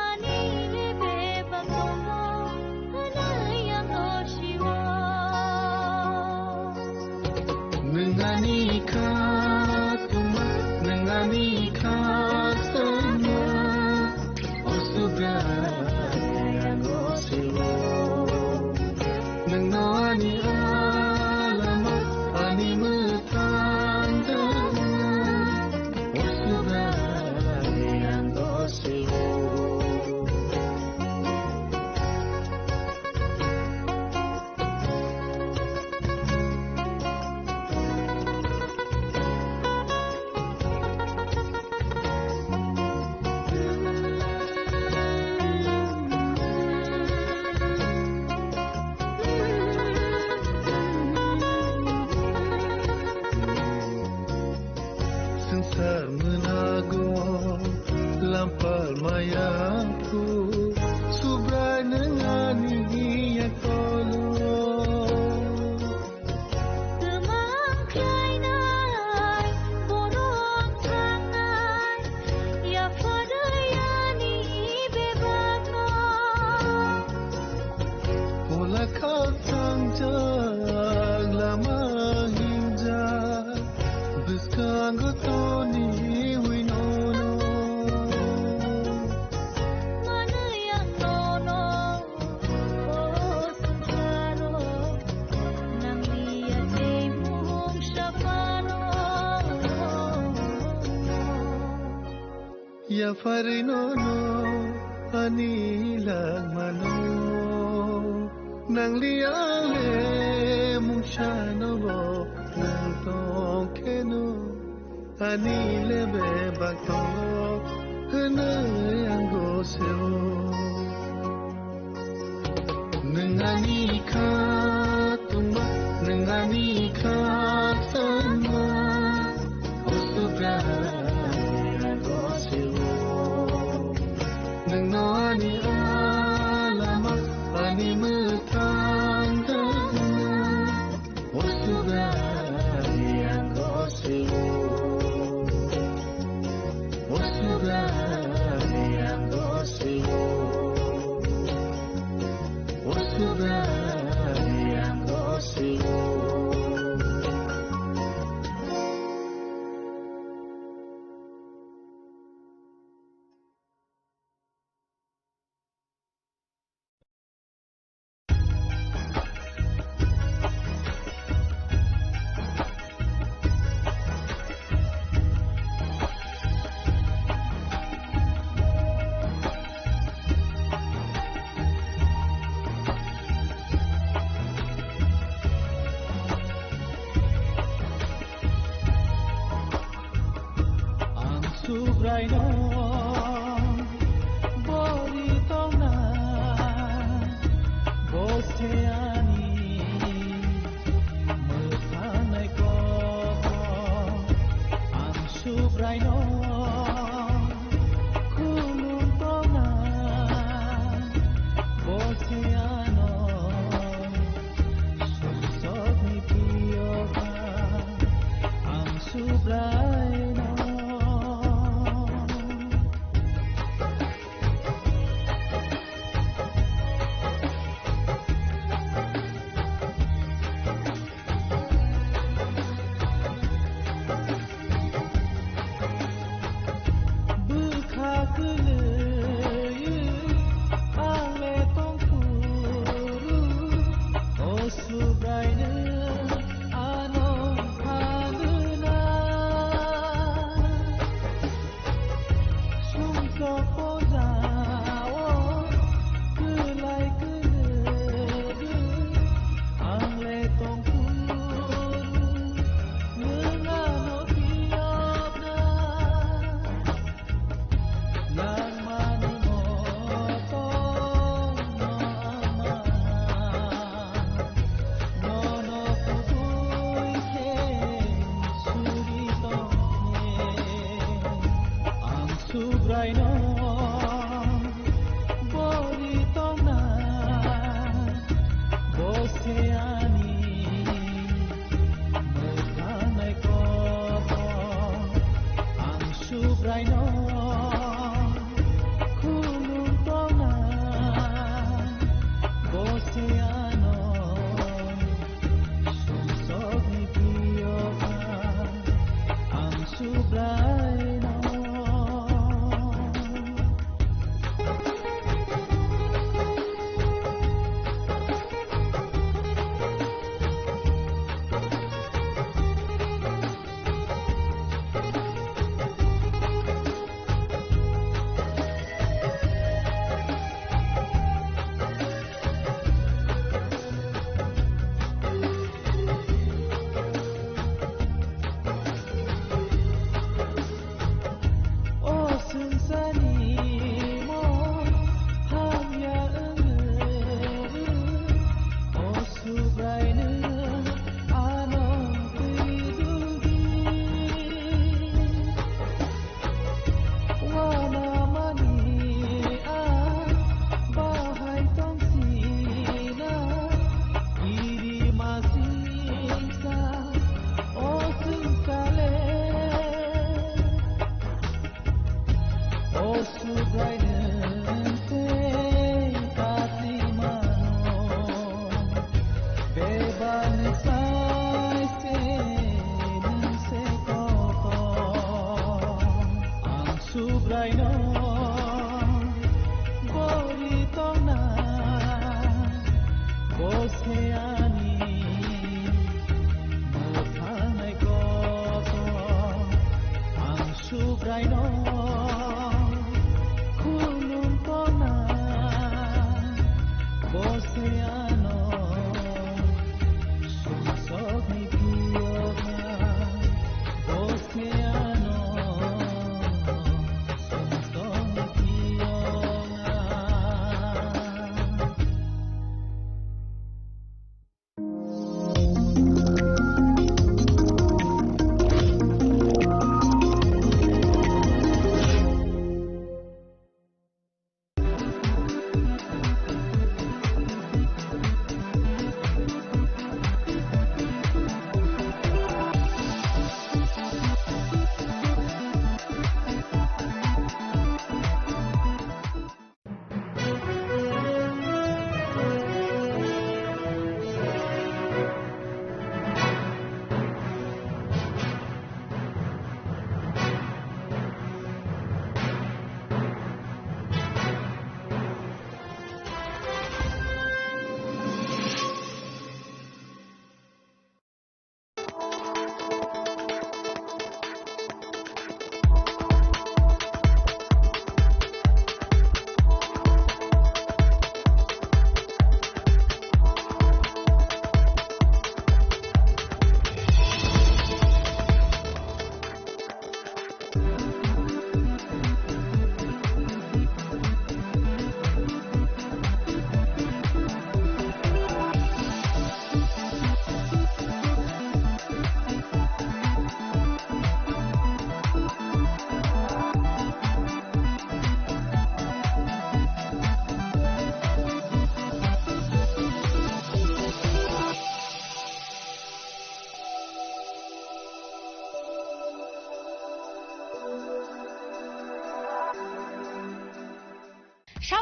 Ani le bebak tongo, hwnwi ang o sio. Nwng ani kha tongma, nwng ani kha sanma, o Subrai ang o sio. Nwng no ani alama, ani mwthang tongma, o Subrai ang o sio. Swngchar mwnago lampal maya phu, Subrai nwng ani yaktolo. Twmang khlainai, borok thangnai, yapharwi ani bebakno. Pola khak thangjak lama hingjak, bwskango toniwi nono. Manwi ang nono, o swngcharo, nangliya tei mungsa phano. Yapharwi nono ani langmano, nangliya le mungsano bo nang tongkheno, ani le bebak tongo hwnwi ang goseo. Nwng ani kha tongma, nwng ani kha sanma, o Subrai ang goseo. Nwng no ani alama, ani mwthang tongma, o Subrai ang goseo. O Subrai ang goseo. O Subrai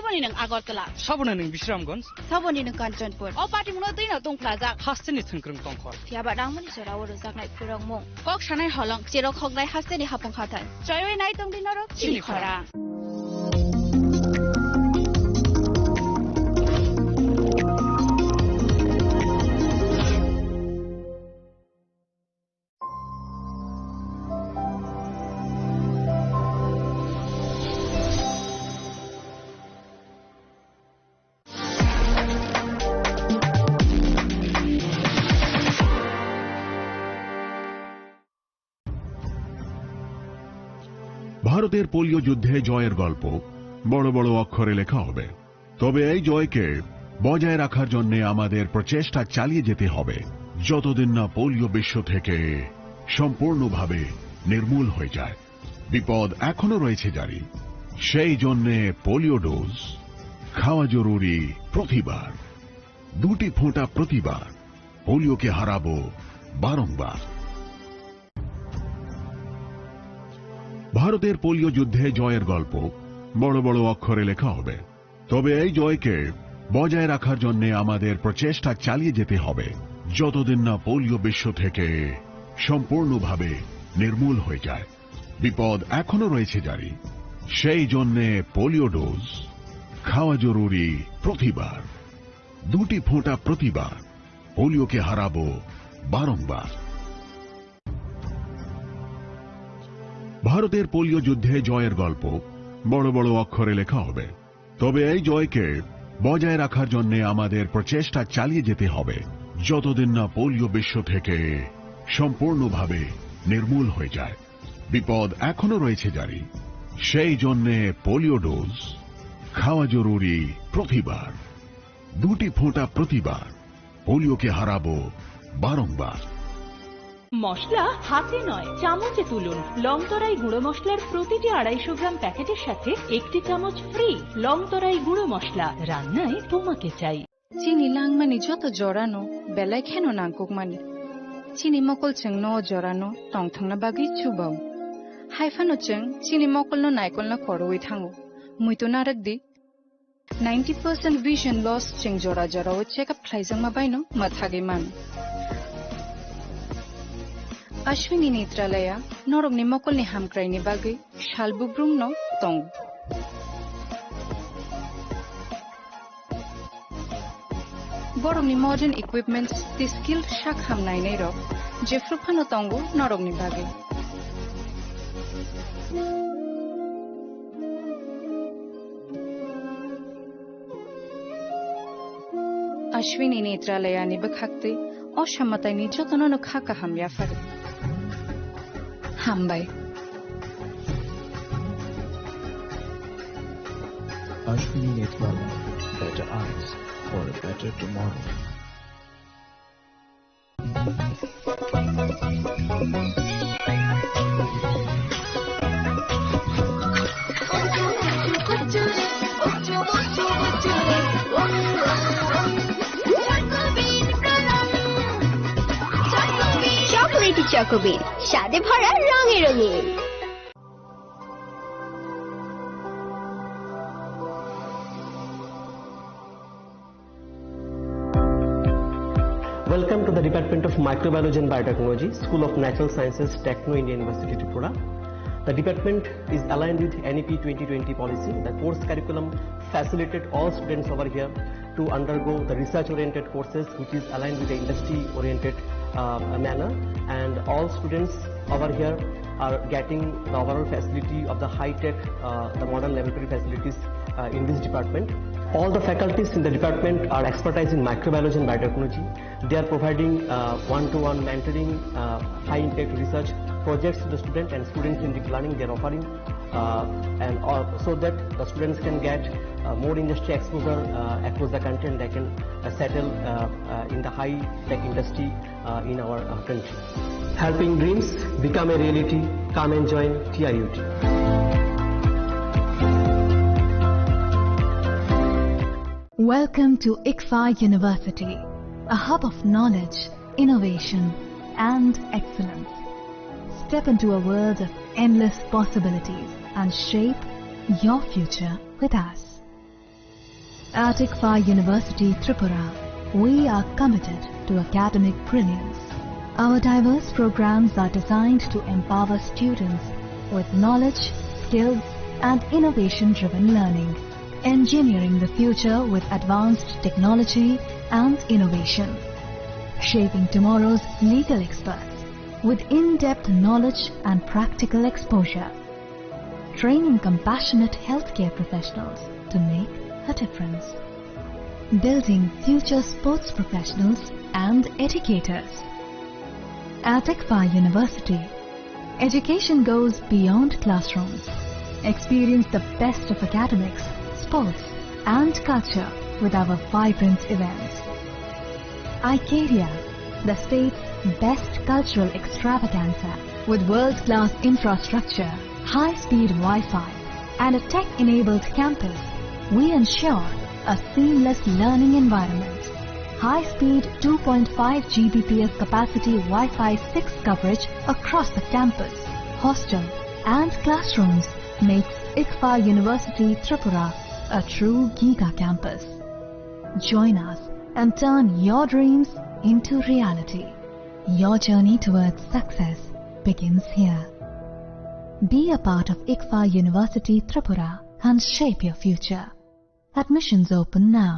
Saboni nwng Agartala. Saboni nwng Bisramganj. Saboni nwng Kanchanpur. O party mungno twi no tongphlajak. Hasteni thwngkwrwng tongkhor. Phiya ba nangmani jora o rwjaknai phwrwngmung. Kok sanai holong, cherok hoknai hasteni hapung hathai. Choiwi nai tongdi norok chini chini khorang. ভারতের পোলিও যুদ্ধে জয়ের গল্প বড় বড় অক্ষরে লেখা হবে। তবে এই জয়কে বজায় রাখার জন্য আমাদের প্রচেষ্টা চালিয়ে যেতে হবে, যতদিন না পোলিও বিশ্ব থেকে সম্পূর্ণভাবে নির্মূল হয়ে যায়। বিপদ এখনো রয়েছে জারি। সেই জন্যে পোলিও ডোজ খাওয়া জরুরি প্রতিবার। দুটি ফোঁটা প্রতিবার। পোলিওকে হারাবো বারংবার। ভারতের পোলিও যুদ্ধে জয়ের গল্প বড় বড় অক্ষরে লেখা হবে। তবে এই জয়কে বজায় রাখার জন্য আমাদের প্রচেষ্টা চালিয়ে যেতে হবে, যতদিন না পোলিও বিশ্ব থেকে সম্পূর্ণভাবে নির্মূল হয়ে যায়। বিপদ এখনো রয়েছে জারি। সেই জন্যে পোলিও ডোজ খাওয়া জরুরি প্রতিবার। দুটি ফোঁটা প্রতিবার। পোলিওকে হারাবো বারংবার। ভারতের পোলিও যুদ্ধে জয়ের গল্প বড় বড় অক্ষরে লেখা হবে। তবে এই জয়কে বজায় রাখার জন্য আমাদের প্রচেষ্টা চালিয়ে যেতে হবে, যতদিন না পোলিও বিশ্ব থেকে সম্পূর্ণভাবে নির্মূল হয়ে যায়। বিপদ এখনো রয়েছে জারি। সেই জন্যে পোলিও ডোজ খাওয়া জরুরি প্রতিবার। দুটি ফোঁটা প্রতিবার। পোলিওকে হারাবো বারংবার। মশলা হাতে নয়, চামচে তুলুন। লংতরাই গুঁড়ো মশলার প্রতিটি আড়াইশো গ্রাম প্যাকেটের সাথে একটি চামচ ফ্রি। লংতরাই গুঁড়ো মশলা, রান্নায় তোমাকে চাই। Chini langmani joto jorano belai kheno nangkukmani. Chini mokol chwngno o jorano tongthokna bagwi chubao. Hai phano chwng chini mokolno naikolna koroui thango. Muitu narwk di. Ninety percent vision loss chwng jora jorao check up khlaijakma baino mwthagwi mano. Ashwini Netralaya norokni mokolni hamkraini bagwi sal bubrumno tongo. Borokni modern equipments tei skilled sak ham nainairok jephru phano tongo norokni bagwi. Ashwini Netralayani bwkhaktwi o samataini jotonono kha kaham yapharo. Hambai. Ashwini Netralaya, better eyes for a better tomorrow. Chocolatey Choco Bean, স্বাদে ভরা রঙে রঙিন। Welcome to the Department of Microbiology and Biotechnology, School of Natural Sciences, Techno India University, Tripura. The department is aligned with N E P twenty twenty policy. The course curriculum facilitated all students over here to undergo the research-oriented courses, which is aligned with the industry-oriented, uh, manner. And all students over here are getting the overall facility of the high-tech, uh, the modern laboratory facilities, uh, in this department. All the faculties in the department are expertise in microbiology and biotechnology. They are providing, uh, one-to-one mentoring, uh, high-impact research projects to the student and student-centric learning they are offering, uh, and all, so that the students can get, uh, more industry exposure, uh, across the country, and they can, uh, settle, uh, uh, in the high-tech industry, uh, in our, uh, country. Helping dreams become a reality. Come and join T I U T. Welcome to ICFAI University, a hub of knowledge, innovation, and excellence. Step into a world of endless possibilities and shape your future with us. At ICFAR University Tripura, we are committed to academic brilliance. Our diverse programs are designed to empower students with knowledge, skills, and innovation-driven learning, engineering the future with advanced technology and innovation, shaping tomorrow's legal experts with in-depth knowledge and practical exposure, training compassionate healthcare professionals to make a difference, building future sports professionals and educators. At ICFAR University, education goes beyond classrooms. Experience the best of academics, sports, and culture with our vibrant events. Icaria, the state's best cultural extravaganza, with world-class infrastructure, high-speed Wi-Fi, and a tech-enabled campus, we ensure a seamless learning environment. High-speed two point five G B P S capacity Wi-Fi six coverage across the campus, hostel, and classrooms makes ICFAR University Tripura a true giga campus. Join us and turn your dreams into reality. Your journey towards success begins here. Be a part of ICFAR University Tripura and shape your future. Admissions open now.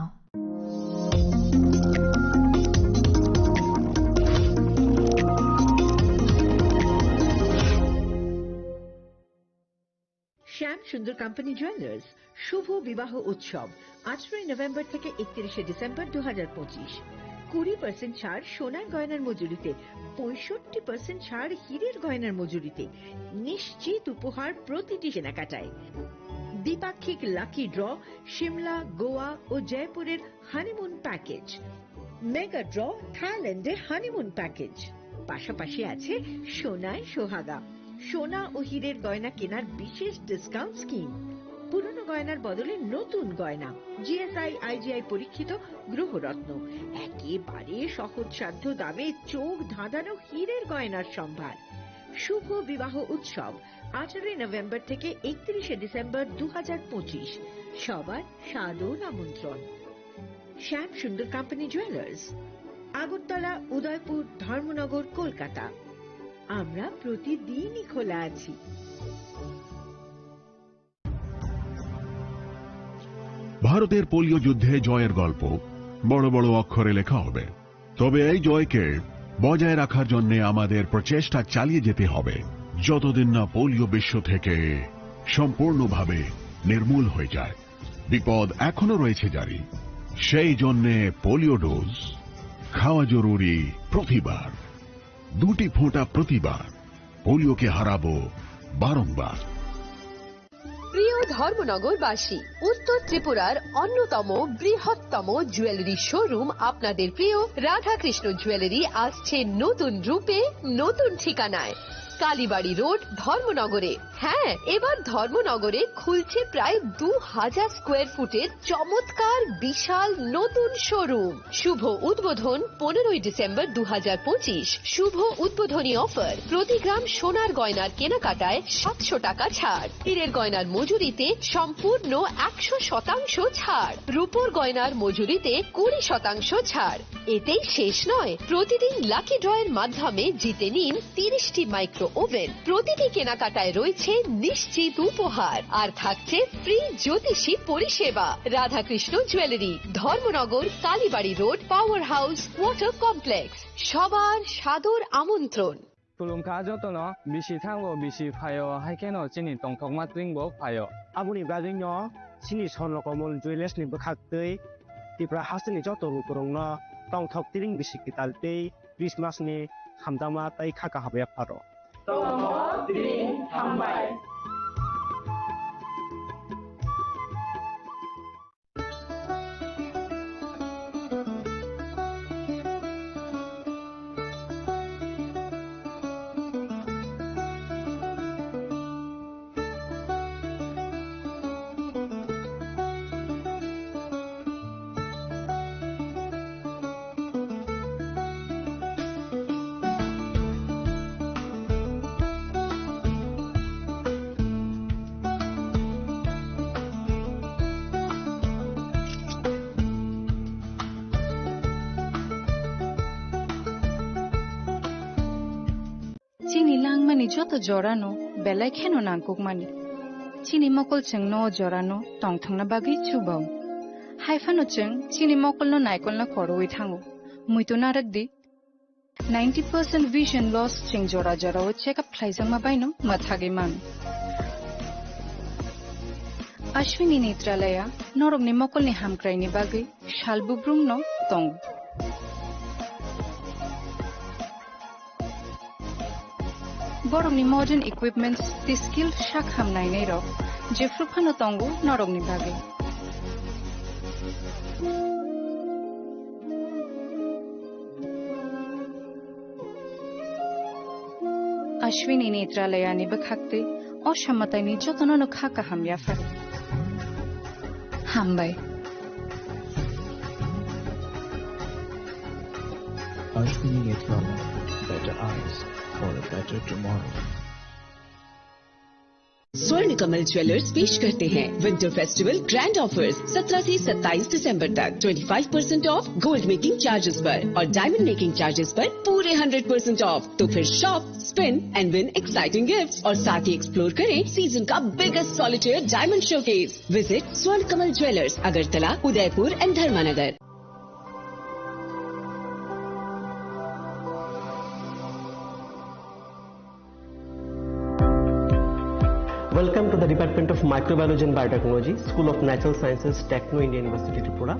শ্যাম সুন্দর company jewellers শুভ বিবাহ উৎসব, আঠারোই নভেম্বর থেকে একত্রিশে ডিসেম্বর দু হাজার পঁচিশ। কুড়ি পার্সেন্ট ছাড় সোনার গয়নার মজুরিতে, পঁয়ষট্টি পার্সেন্ট ছাড় হীরের গয়নার মজুরিতে, নিশ্চিত উপহার প্রতিটি কেনাকাটায়। দ্বিপাক্ষিক লাকি ড্র, সিমলা, গোয়া ও জয়পুরের হানিমুন প্যাকেজ, মেগা ড্র, থাইল্যান্ডের হানিমুন প্যাকেজ। পাশাপাশি আছে সোনায় সোহাগা, সোনা ও হীরের গয়না কেনার বিশেষ ডিসকাউন্ট স্কিম। পুরনো গয়নার বদলে নতুন গয়না, জিএসআই আইজিআই পরীক্ষিত গ্রহরত্ন, একেবারে সহজসাধ্য দামে চোখ ধাঁধানো হীরের গয়নার সম্ভার। শুভ বিবাহ উৎসব, আঠারোই নভেম্বর থেকে একত্রিশে ডিসেম্বর দু হাজার পঁচিশ। সবার সাদর আমন্ত্রণ। শ্যাম সুন্দর কোম্পানি জুয়েলার্স, আগরতলা, উদয়পুর, ধর্মনগর, কলকাতা। আমরা প্রতিদিনই খোলা আছি। ভারতের পোলিও যুদ্ধে জয়ের গল্প বড় বড় অক্ষরে লেখা হবে। তবে এই জয়কে বজায় রাখার জন্য আমাদের প্রচেষ্টা চালিয়ে যেতে হবে, যতদিন না পোলিও বিশ্ব থেকে সম্পূর্ণভাবে নির্মূল হয়ে যায়। বিপদ এখনো রয়েছে জারি। সেই জন্যে পোলিও ডোজ খাওয়া জরুরি প্রতিবার, দুটি ফোঁটা প্রতিবার। পোলিওকে হারাবো বারংবার। প্রিয় ধর্মনগরবাসী, উত্তর ত্রিপুরার অন্যতম বৃহত্তম জুয়েলারি শোরুম আপনাদের প্রিয় রাধাকৃষ্ণ জুয়েলারি আসছে নতুন রূপে, নতুন ঠিকানায়, কালীবাড়ি রোড, ধর্মনগরে। হ্যাঁ, এবার ধর্মনগরে খুলছে প্রায় দু হাজার স্কোয়ার ফুটের চমৎকার বিশাল নতুন শোরুম। শুভ উদ্বোধন পনেরোই ডিসেম্বর দু হাজার পঁচিশ। শুভ উদ্বোধনী অফার, প্রতি গ্রাম সোনার গয়নার কেনাকাটায় সাতশো টাকা ছাড়, হীরের গয়নার মজুরিতে সম্পূর্ণ একশো শতাংশ ছাড়, রূপোর গয়নার মজুরিতে কুড়ি শতাংশ ছাড়। এতেই শেষ নয়, প্রতিদিন লাকি ড্রয়ের মাধ্যমে জিতে নিন তিরিশটি মাইক্রো ওভেন। প্রতিটি কেনাকাটায় রয়েছে নিশ্চিত উপহার, আর থাকছে ফ্রি জ্যোতিষী পরিষেবা। Radhakrishna jewellery, Dharmanagar, Kalibari road, power house, water complex. সবার সাদর আমন্ত্রণ। Khulumkha jotono, bisi thango, bisi phaio, hai kheno chini tongthokma tring bo phaio. Aboni bagwino chini Swarno Komol Jewellers ni bwkhak twi Tripura hasteni joto lukurokno tongthok tring bisi kwtal tei Christmas ni hamjakma tei kha kaham yapharo. Tongthok tring hambai. Chini langmani joto jorano belai kheno nangkukmani. Chini mokol chwngno o jorano tongthokna bagwi chubao. Haiphano chwng chini mokolno naikolna korowi thango. Muitu narwk di, ninety percent vision loss chwng jora jorao check up khlaijakma baino mwthagwi mano. Ashwini Netralaya norokni mokolni hamkraini bagwi sal bubrumno tongo. Borokni modern equipments tei skilled sak ham nainairok jephru phano tongo norokni bagwi. Ashwini Netralayani bwkhak tei o samataini jotono no kha kaham yaphar. Hambai. Ashwini Netralaya, better eyes for a better tomorrow. स्वर्ण कमल ज्वेलर्स पेश करते हैं winter festival grand offers. सत्रह से सत्ताईस दिसंबर तक twenty five percent of gold making charges पर और डायमंड मेकिंग चार्जेस पर पूरे हंड्रेड परसेंट ऑफ। तो फिर shop, spin and win exciting gifts और साथ ही एक्सप्लोर करें सीजन का biggest solitaire diamond showcase. Visit स्वर्ण कमल ज्वेलर्स, अगरतला, उदयपुर एंड धर्मानगर। Welcome to the Department of Microbiology and Biotechnology, School of Natural Sciences, Techno India University, Tripura.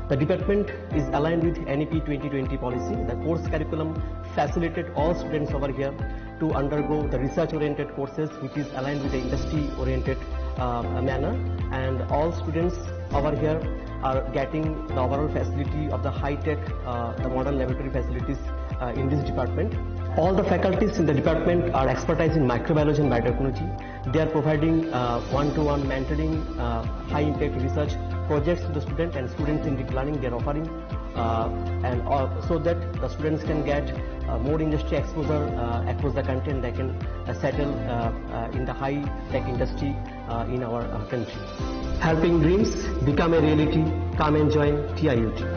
The department is aligned with N E P twenty twenty policy. The course curriculum facilitated all students over here to undergo the research-oriented courses, which is aligned with the industry-oriented, uh, manner. And all students over here are getting the overall facility of the high-tech, uh, the modern laboratory facilities, uh, in this department. All the faculties in the department are expertise in microbiology and biotechnology. They are providing, uh, one-to-one mentoring, uh, high-impact research projects to the student and students in deep learning. They are offering, uh, and, uh, so that the students can get, uh, more industry exposure, uh, across the country, and they can, uh, settle, uh, uh, in the high-tech industry, uh, in our, uh, country. Helping dreams become a reality. Come and join T I U T.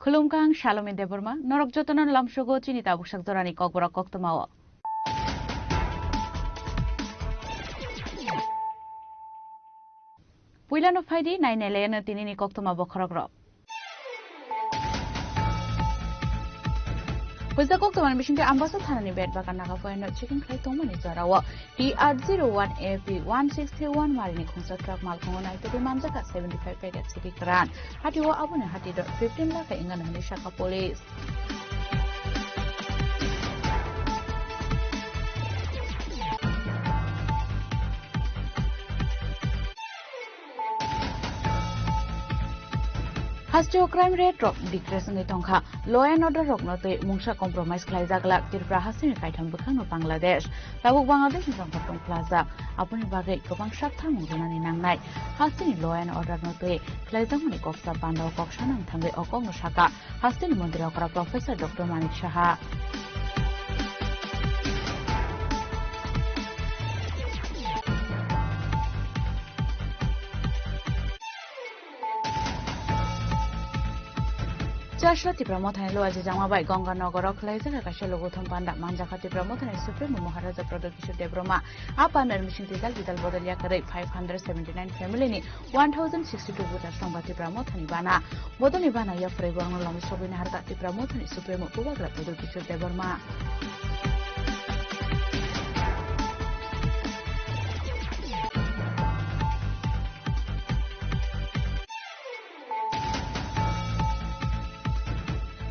Khulumkha, ang Salome Debbarma, norok jotono lamsogo chini tabuksak jorani kokborok koktwmao. Puilano phaidi, nainailayano tinini koktwma bokhorokrok. Puisa koktwmani bisingtwi Ambasa thanani bet bagan naga poino checking khlai tongmani jorao T R zero one A P one six three one marini khungsa truck malkhungo naitugwi manjaka seventy five packet siki kwran. Hatio aboni hati do fifteen lakh wngano hwnwi sakha police. Hasteo crime rate rok decrease wngwi tongkha. Law and order rokno twi mungsa compromise khlaijak glak Tripura hasteni kaitham bwkhakno Bangladesh. Tabuk Bangladesh ni jangkha tongphlajak. Aboni bagwi kwbang sak thamung rwnani nangnai. Hasteni law and order no twi khlaijakmani koksa pandao kok sanang thangwi o kokno saka hasteni montri okra Professor Doctor Manik Saha. Chasla Tipra Mothani Loa Jijama bai Ganga Nogoro khlaijak kaisa logothom panda manjakha Tipra Mothani Supremo Maharaja Pradyot Kishore Debbarma. A pandani bising twijal twijal bodol yakarwi five hundred seventy nine family ni one thousand sixty two voters rok ba Tipra Mothani bana. Bodolni bana yapharwi borokno lama sogwi naharkha Tipra Mothani Supremo Bubagra Pradyot Kishore Debbarma.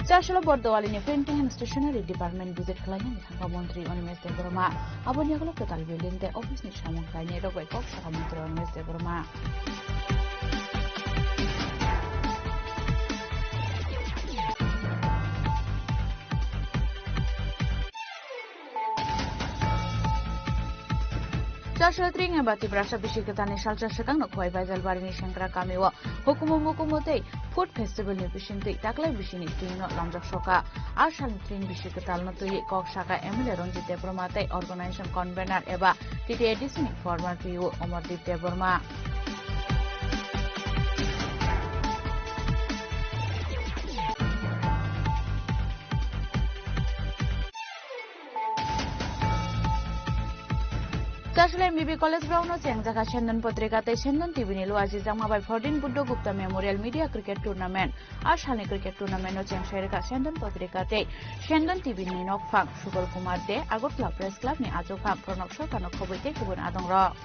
Chasolo Bordowalini Printing and Stationery Department visit khlainani thangkha Montri Animesh Debbarma. Aboni yagulo kwtal building tei office ni samung khlainai rok bai kok sakha Montri Animesh Debbarma. Chasratri wngya ba Tiprasa bisi kwtalni salsa swkangno Khowai Baijalbarini Sengkra kamio hukumu mukumu tei Food Festivalni bisingtwi taklai bisini twino lamjak soka. A salni twini bisi kwtalno twiwi kok saka M L A Ranjit Debbarma tei organization convener eba T T A D C ni former P O Omordeep Debbarma. Chasle M B B College ground no chengjakha Sendon Potrika tei Sendon T V ni luaji jakma bai fourteen Buddho Gupta Memorial Media Cricket Tournament. A salni cricket tournament no chengsairikha Sendon Potrika tei Sendon T V ni nokphang Subal Kumar de Agartala Press Club ni achukphang Pranab Sarkar no khobwi tei kubun adongrok.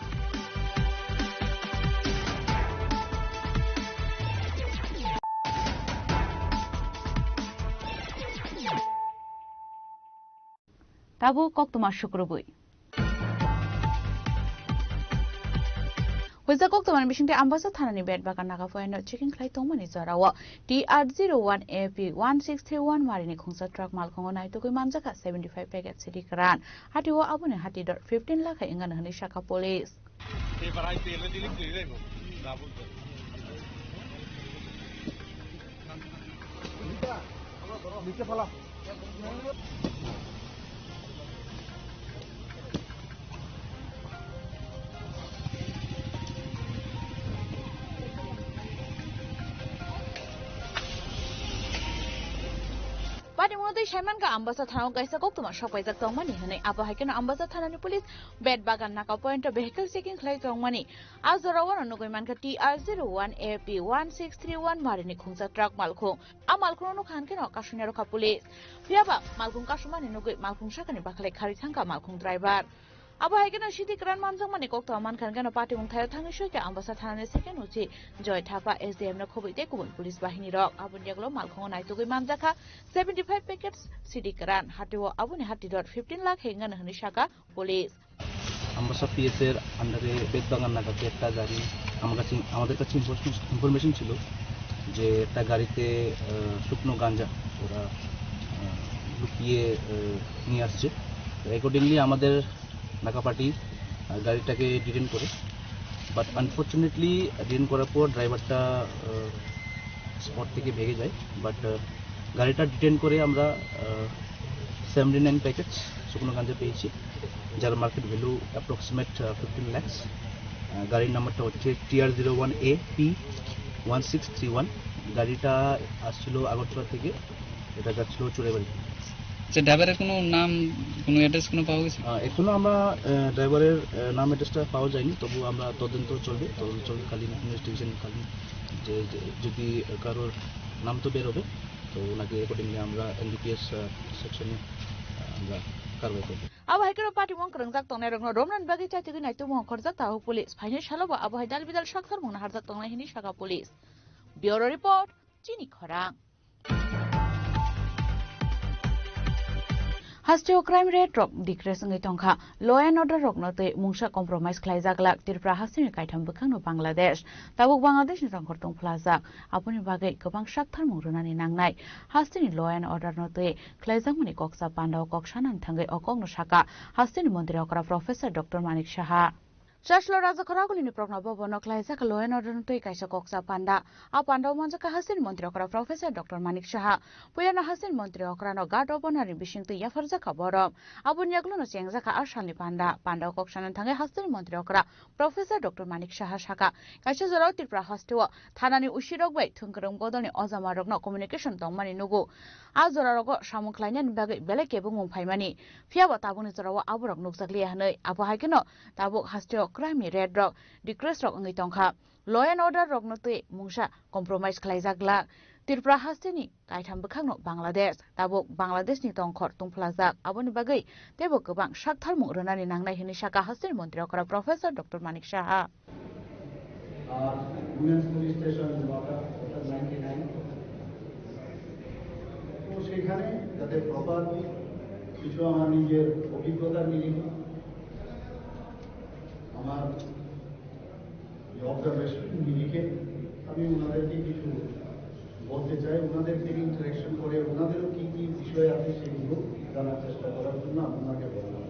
Tabuk koktwma sukrubwi. Huijak koktwmani bisingtwi Ambasa thanani bet bagan naga poinno checking khlai tongmani jorao T R zero one A P one six three one marini khungsa truck malkhungo naitugwi manjakha seventy five packet sidi kwran. Hatio aboni hati dor fifteen lakh hai wngano hwnwi sakha police. Bani mwnwi saimankha Ambasa thanao kaisa koktwma sokpaijak tongmani hwnwi. Abo hai kheno Ambasa thanani police bet bagan naga point o vehicle checking khlai tongmani. A jorao no nugwi mankha T R zero one A P one six three one marini khungsa truck malkhung. A malkhungno nukha hwnkheno kasungya rokha police. Phiyaba malkhung kasumani nugwi malkhung sakani bakhlai kharwi thangkha malkhung driver. Abo hai kheno sidi kwran manjakmani koktwma mankha hwnkheno patimung thaio thangwi soikha Ambasa thanani second O C Joy Thapa, S D M no khobwi tei kubun police bahini rok. Aboni yagulo malkhungo naitugwi manjakha seventy five packets sidi kwran. Hatio aboni hati dor fifteen lakh hai wngano hwnwi sakha police. Ambasa P S এর under এ বেতবাগান নাগাতে একটা গাড়ি আমার কাছে, আমাদের কাছে ইনফরমেশন ছিল যে একটা গাড়িতে আহ, শুকনো গাঞ্জা ওরা আহ, লুকিয়ে আহ, নিয়ে আসছে। তো অ্যাকর্ডিংলি আমাদের নাকা পার্টি আহ, গাড়িটাকে ডিটেন করে, বাট আনফর্চুনেটলি ডিটেন করার পর ড্রাইভারটা স্পট থেকে ভেগে যায়। বাট গাড়িটা ডিটেন করে আমরা সেভেন্টি নাইন প্যাকেজ শুকনো গাঞ্জা পেয়েছি, যার market value approximate fifteen lakhs. গাড়ির নাম্বারটা হচ্ছে T R zero one A P one six three one। গাড়িটা আসছিল আগরতলা থেকে, এটা যাচ্ছিল চুড়াইবাড়ি। আচ্ছা, ড্রাইভারের কোনো নাম, কোনো অ্যাড্রেস কোনো পাওয়া গেছে? আহ, এখনো আমরা আহ, ড্রাইভারের আহ, নাম অ্যাড্রেসটা পাওয়া যায়নি, তবু আমরা তদন্ত চলবে, তদন্ত চলাকালীন ইনভেস্টিগেশন কালীন যে যে- যদি কারোর নাম তো বেরোবে, তো ওনাকে অ্যাকর্ডিংলি আমরা এনডিপিএস সেকশনে আমরা কারবাই করব। Abo hai kheno patimung kwrwngjak tongnai rokno romnani bagwi chaitugwi naitukmung khorjak tabuk police. Phainai salo bo abo hai dal bidal sakthar mungno harjak tongnai hwnwi sakha police. Bureau report, Chini Khorang. Hasteo crime rate rok decrease wngwi tongkha. Law and order rokno twi mungsa compromise khlaijak glak Tripura hasteni kaitham bwkhakno Bangladesh. Tabuk Bangladeshni tongkhor tongphlajak. Aboni bagwi kwbang saktharmung rwnani nangnai. Hasteni law and order no twi khlaijakmani koksa pandao kok sanani thangwi o kokno sakha hasteni montri okra Professor Doctor Manik Saha. Chaslo Raja Khoragulini Prokno Bhavan no khlaijak law and order no twi kaisa koksa panda. A panda o manjakha hasteni montri okra Professor Doctor Manik Saha. Puilano hasteni montri okra no guard of honor ni bisingtwi yapharjakha borok. Aboni yagulo no chengjakha a salni panda. Panda o kok sanani thangwi hasteni montri okra Professor Doctor Manik Saha sakha, kaisa jorao Tripura hasteo thanani usirok bai thwngkwrwng bodolni ojama rokno communication tongmani nugo. A jora rogo samung khlainani bagwi belai kebengmung phaimani. Phiyaba tabukni jorao aborok nukjakliya hwnwi. Abo hai kheno tabuk hasteo crime ni rate rok decrease rok wngwi tongkha. Law and order rokno twi mungsa compromise khlaijak glak. Tripura hasteni kaitham bwkhakno Bangladesh, tabuk Bangladeshni tongkhor tungphlajak. Aboni bagwi teibo kwbang saktharmung rwnani nangnai hwnwi sakha hasteni montri okra Professor Doctor Manik Saha. Women's Police Station, Water, Water ninety nine. সেখানে যাতে প্রপার কিছু আমার নিজের অভিজ্ঞতার নিরিখে, আমার অবজারভেশন নিরিখে আমি ওনাদেরকে কিছু বলতে চাই। ওনাদের থেকে ইন্টারাকশন করে ওনাদেরও কী কী বিষয় আছে সেগুলো জানার চেষ্টা করার জন্য আপনাকে বললাম।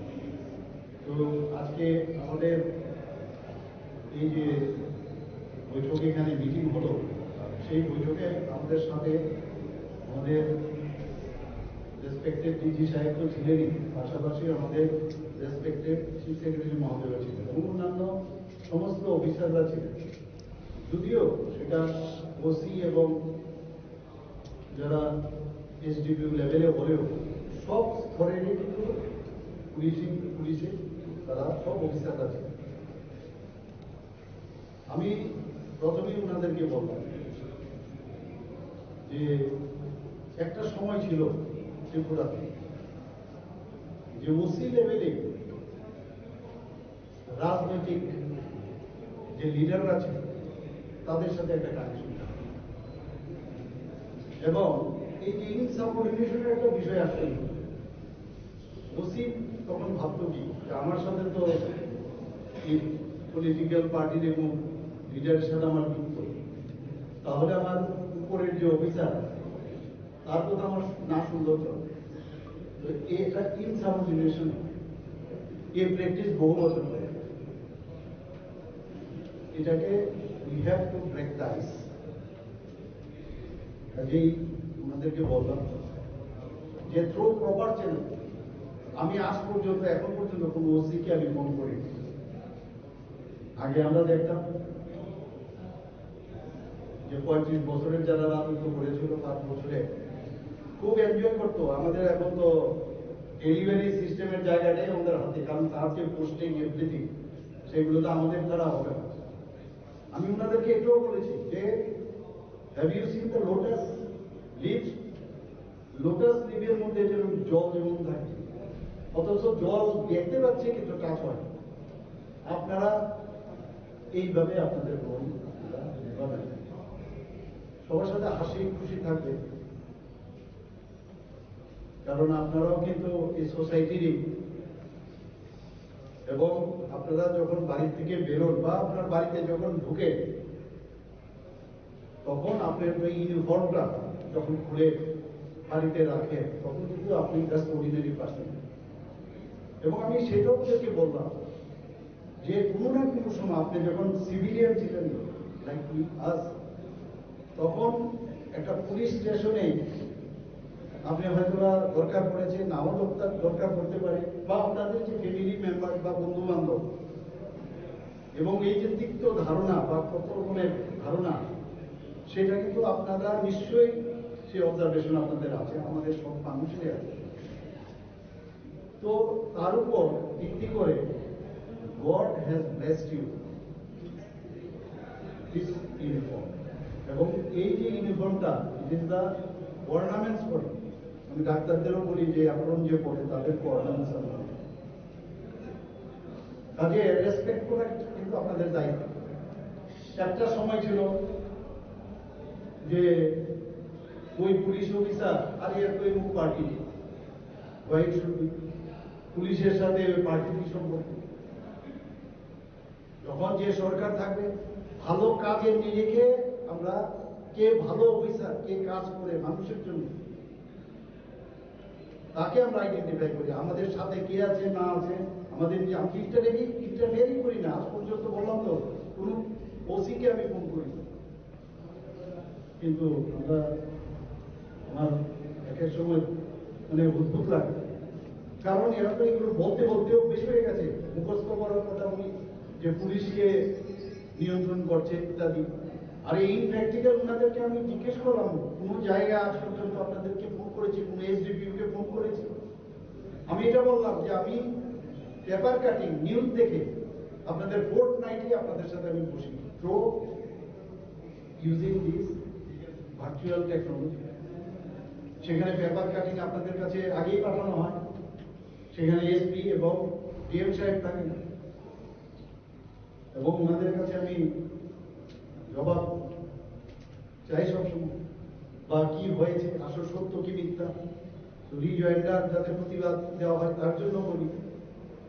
তো আজকে আমাদের এই যে বৈঠক, এখানে মিটিং হলো, সেই বৈঠকে আমাদের সাথে আমাদের রেসপেক্টেড ডিজি সাহেব তো ছিলেনই, পাশাপাশি আমাদের রেসপেক্টেড চিফ সেক্রেটারি মহোদয় ছিলেন এবং অন্যান্য সমস্ত অফিসাররা ছিলেন। যদিও সেটা ওসি এবং যারা এসডিপিও লেভেলে হলেও সব স্তরেরই কিন্তু পুলিশিং, পুলিশে তারা সব অফিসাররা ছিলেন। আমি প্রথমেই ওনাদেরকে বললাম যে একটা সময় ছিল ত্রিপুরাতে যে ওসি লেভেলে রাজনৈতিক যে লিডাররা ছিল তাদের সাথে একটা কানেকশন এবং এই যে ইনসাবঅর্ডিনেশনের একটা বিষয় আসছে। ওসি তখন ভাবতো কি যে আমার সাথে তো এই পলিটিক্যাল পার্টির এবং লিডারের সাথে আমার যুক্ত, তাহলে আমার উপরের যে অফিসার তার কথা আমার না শুনলেও চলে। তো এটা ইনসাবঅর্ডিনেশন, এই প্র্যাকটিস বহু বছর হয়ে গেছে। এটাকে we have to break the ice। কাজেই ওনাদেরকে বললাম যে থ্রু প্রপার চ্যানেল, আমি আজ পর্যন্ত, এখন পর্যন্ত কোনো ওসিকে আমি ফোন করিনি। আগে আমরা দেখতাম যে পঁয়ত্রিশ বছরের যারা রাজত্ব করেছিল, পাঁচ বছরে খুব এনজয় করতো। আমাদের এখন তো ডেলিভারি সিস্টেমের জায়গাটাই আমাদের হাতে, কারণ তার যে পোস্টিং, এভরিথিং, সেগুলো তো আমাদের দ্বারা হবে না। আমি ওনাদেরকে এটাও বলেছি যে, have you seen the lotus leaves? Lotus লিভের মধ্যে যেরকম জল যেমন থাকে, অথচ জল দেখতে পাচ্ছি কিন্তু টাচ হয় না। আপনারা এইভাবে আপনাদের রোল আপনারা নিভাবেন, সবার সাথে হাসি খুশি থাকবে, কারণ আপনারাও কিন্তু এই সোসাইটিরই। এবং আপনারা যখন বাড়ি থেকে বেরোন বা আপনার বাড়িতে যখন ঢুকেন, তখন আপনার ওই ইউনিফর্মটা যখন খুলে বাড়িতে রাখেন, তখন কিন্তু আপনি জাস্ট অর্ডিনারি পার্সন। এবং আমি সেটাও ওদেরকে বললাম যে কোনো না কোনো সময় আপনি যখন সিভিলিয়ান ছিলেন, লাইক আস, তখন একটা পুলিশ স্টেশনে আপনি হয়তো বা দরকার পড়েছে, নাও দরকার, দরকার পড়তে পারে, বা আপনাদের যে ফ্যামিলি মেম্বার বা বন্ধু বান্ধব, এবং এই যে তিক্ত ধারণা বা কত রকমের ধারণা, সেটা কিন্তু আপনারা নিশ্চয়ই, সেই অবজারভেশন আপনাদের আছে, আমাদের সব মানুষেরই আছে। তো তার উপর ভিত্তি করে God has blessed you this uniform। এবং এই যে ইউনিফর্মটা, it is the ornaments for you। আমি ডাক্তারদেরও বলি যে অ্যাপ্রন যে পরে তাদেরকে অর্নামেন্টস। কাজে রেসপেক্ট করা কিন্তু আপনাদের দায়িত্ব। একটা সময় ছিল যে ওই পুলিশ অফিসার, আরে এর তো এই মুখ পার্টি, হোয়াইট শুড, পুলিশের সাথে ওই পার্টির কি সম্পর্ক? যখন যে সরকার থাকবে, ভালো কাজের নিরিখে আমরা, কে ভালো অফিসার, কে কাজ করে মানুষের জন্য, তাকে আমরা আইডেন্টিফাই করি। আমাদের সাথে কে আছে না আছে, আমাদের যে, আমি ইন্টারফেয়ারিং ইন্টারফেয়ারিং করি না। আজ পর্যন্ত বললাম তো, কোনো ওসিকে আমি ফোন করি না। কিন্তু আমরা, আমার এক এক সময় মানে অদ্ভুত লাগে, কারণ এরা তো এগুলো বলতে বলতেও বেশি হয়ে গেছে, মুখস্থ করার কথা বলি যে পুলিশকে নিয়ন্ত্রণ করছে ইত্যাদি। আর এই ইমপ্র্যাকটিক্যাল ওনাদেরকে আমি জিজ্ঞেস করলাম, কোনো জায়গায় আজ পর্যন্ত আপনাদেরকে ফোন করেছি, কোনো এসডিপিও কে ফোন করেছি? আমি এটা বললাম যে আমি পেপার কাটিং নিউজ দেখে আপনাদের ফোর্ট নাইটলি আপনাদের সাথে আমি বসি, through using this virtual technology. সেখানে পেপার কাটিং আপনাদের কাছে আগেই পাঠানো হয়, সেখানে এসপি এবং ডিএম সাহেব থাকেন এবং ওনাদের কাছে আমি জবাব চাই সবসময়। বা কি হয়েছে, আসল সত্য কি মিথ্যা, রিজয়েন্ডার যাতে প্রতিবাদ দেওয়া হয় তার জন্য বলি।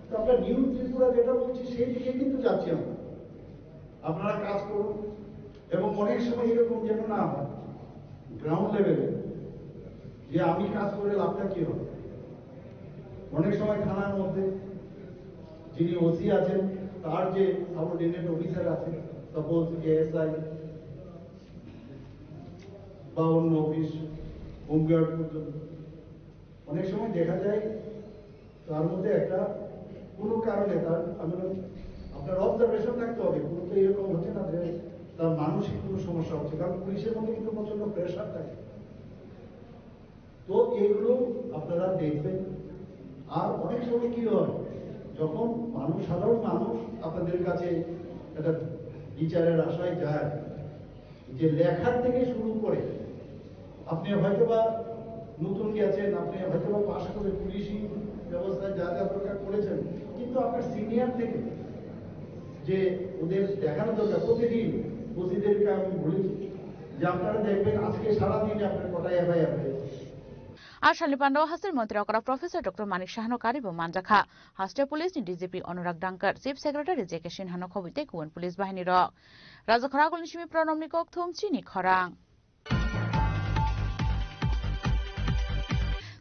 তো আমরা নিউ ত্রিপুরা যেটা বলছি সেই দিকে কিন্তু যাচ্ছি আমরা। আপনারা কাজ করুন এবং অনেক সময় এরকম যেন না হয় গ্রাউন্ড লেভেলে যে আমি কাজ করে লাভটা কি হবে। অনেক সময় থানার মধ্যে যিনি ওসি আছেন, তার যে সাবঅর্ডিনেট অফিসার আছে, সাপোজ এএসআই বা অন্য অফিস, হোমগার্ড পর্যন্ত, অনেক সময় দেখা যায় তার মধ্যে একটা কোনো কারণে তার, আমি বলি, আপনার অবজারভেশন থাকতে হবে, কোনো তো এরকম হচ্ছে না যে তার মানসিক কোনো সমস্যা হচ্ছে, কারণ পুলিশের মধ্যে কিন্তু প্রচন্ড প্রেশার থাকে। তো এগুলো আপনারা দেখবেন। আর অনেক সময় কি হয়, যখন মানুষ, সাধারণ মানুষ আপনাদের কাছে একটা বিচারের আশায় যায়, যে লেখার থেকে শুরু করে, আপনি হয়তো বা নতুন গেছেন, আপনি হয়তো বা পাশ করে পুলিশি ব্যবস্থায় যা যা দরকার করেছেন, কিন্তু আপনার সিনিয়র থেকে যে ওদের দেখানো দরকার, প্রতিদিন ওসিদেরকে আমি বলি যে আপনারা দেখবেন আজকে সারাদিনে আপনার কটা এফআইআর হয়েছে। Asalni pandao hasteni montri okra Professor Doctor Manik Sahano karibo manjakha. Haste police ni D G P Anurag Dangkar, Chief Secretary J K Sinhano khobwi tei kubun police bahini rok. Rajakhara agulni simi Pranamni kokthum chini khorang.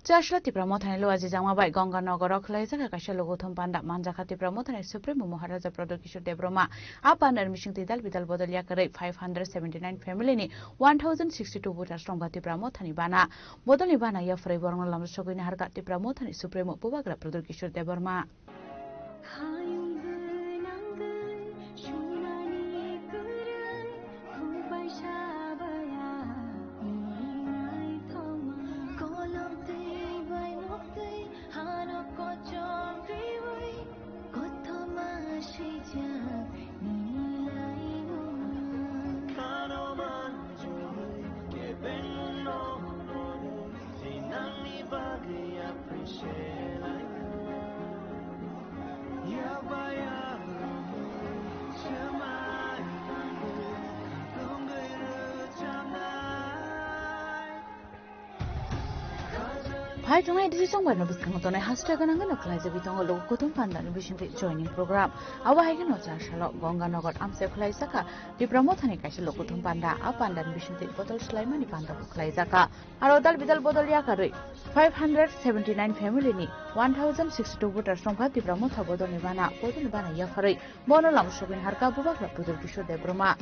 Chasla Tipra Mothani Luaji Jangma bai Ganga Nogoro khwlaijak kaisa logothum panda manjakha Tipra Mothani Supremo Maharaja Pradyot Kishore Debbarma. A pandani bisingtwi dal bidal bodol yakarwi five hundred seventy nine family ni one thousand sixty two voters rongba Tipra Mothani bana. Bodolni bana yapharwi borokno lamsogwi naharkha Tipra Mothani Supremo Bubagra Pradyot Kishore Debbarma. Phai tongnai D C chongbai no bwskango tongnai haste gwnang gwnang khlaijagwi tongo logo kuthum pandani bisingtwi joining program. Abo hai kheno chasalo Ganga Nagar amchai khlaijaka Tipra Mothani kaisa logo kuthum panda. A pandani bisingtwi botol swlaimani panda bo khlaijaka. Aro dal bidal bodol yakarwi five hundred seventy nine family ni one thousand sixty two voters rongkha Tipra Motha bodolni bana, bodolni bana yapharwi bono lamsogwi naharkha Bubagra Pradyot Kishore Debbarma.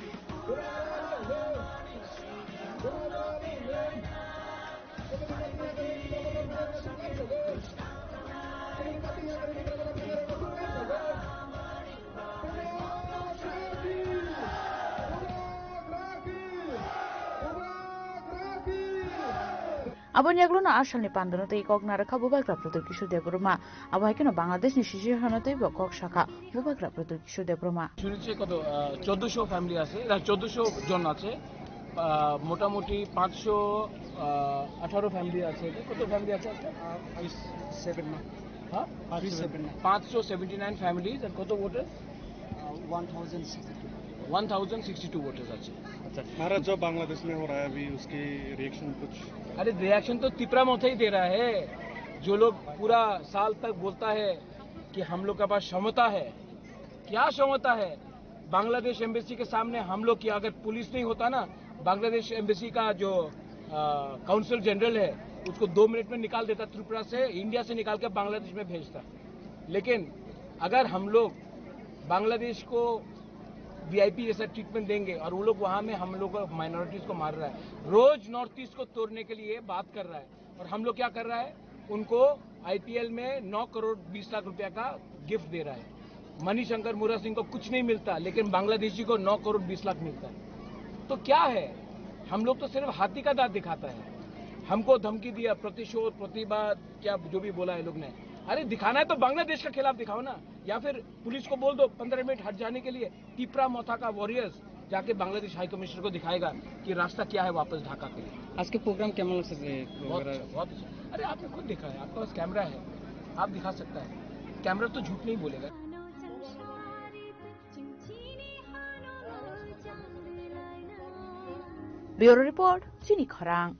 Aboni yagulono asalni pandano tei kok narwkha Bubagra Pradyot Kishore Debbarma. Abo hai kheno Bangladeshni sisi hano teibo kok sakha Bubagra Pradyot Kishore Debbarma. শুনেছি কত, আহ, চোদ্দশো ফ্যামিলি আছে, না, চোদ্দশো জন আছে। আহ, মোটামুটি পাঁচশো, আহ, আঠারো ফ্যামিলি আছে। কত ফ্যামিলি আছে আজকে? আহ, ফাইভ সেভেন নাইন। হ্যাঁ? Five seven nine. পাঁচশো সেভেন্টি নাইন ফ্যামিলিজ। আর কত ভোটার? আহ, one thousand sixty two. One thousand sixty two voters আছে। अच्छा, सारा जो बांग्लादेश में हो रहा है अभी, उसकी रिएक्शन कुछ? अरे, रिएक्शन तो तिपरा मोथा ही दे रहा है। जो लोग पूरा साल तक बोलता है कि हम लोग के पास क्षमता है, क्या क्षमता है? बांग्लादेश एम्बेसी के सामने हम लोग की अगर पुलिस नहीं होता ना, बांग्लादेश एम्बेसी का जो, अ, काउंसल जनरल है, उसको दो मिनट में निकाल देता त्रिपुरा से, इंडिया से निकाल के बांग्लादेश में भेजता। लेकिन अगर हम लोग बांग्लादेश को वीआईपी जैसा ट्रीटमेंट देंगे और वो लोग वहाँ में हम लोग को, माइनॉरिटीज को मार रहा है, रोज नॉर्थ ईस्ट को तोड़ने के लिए बात कर रहा है। और हम लोग क्या कर रहा है, उनको आईपीएल में नौ करोड़ बीस लाख रुपया का गिफ्ट दे रहा है। मणिशंकर मुरा सिंह को कुछ नहीं मिलता, लेकिन बांग्लादेशी को नौ करोड़ बीस लाख मिलता है। तो क्या है, हम लोग तो सिर्फ हाथी का दांत दिखाता है। हमको धमकी दिया, प्रतिशोध, प्रतिवाद, क्या जो भी बोला है लोग ने। अरे, दिखाना है तो बांग्लादेश के खिलाफ दिखाओ ना, या फिर पुलिस को बोल दो पन्द्रह मिनट हट जाने के लिए। तिपरा मोथा का वॉरियर्स जाके बांग्लादेश हाई कमिश्नर को दिखाएगा कि रास्ता क्या है वापस ढाका के लिए। आज के प्रोग्राम कैमन लग सकते हैं? बहुत अच्छा, बहुत अच्छा। अरे, आपने खुद देखा है, आपके पास कैमरा है, आप दिखा सकता है। कैमरा तो झूठ नहीं बोलेगा। Bureau Report, Chini Khorang.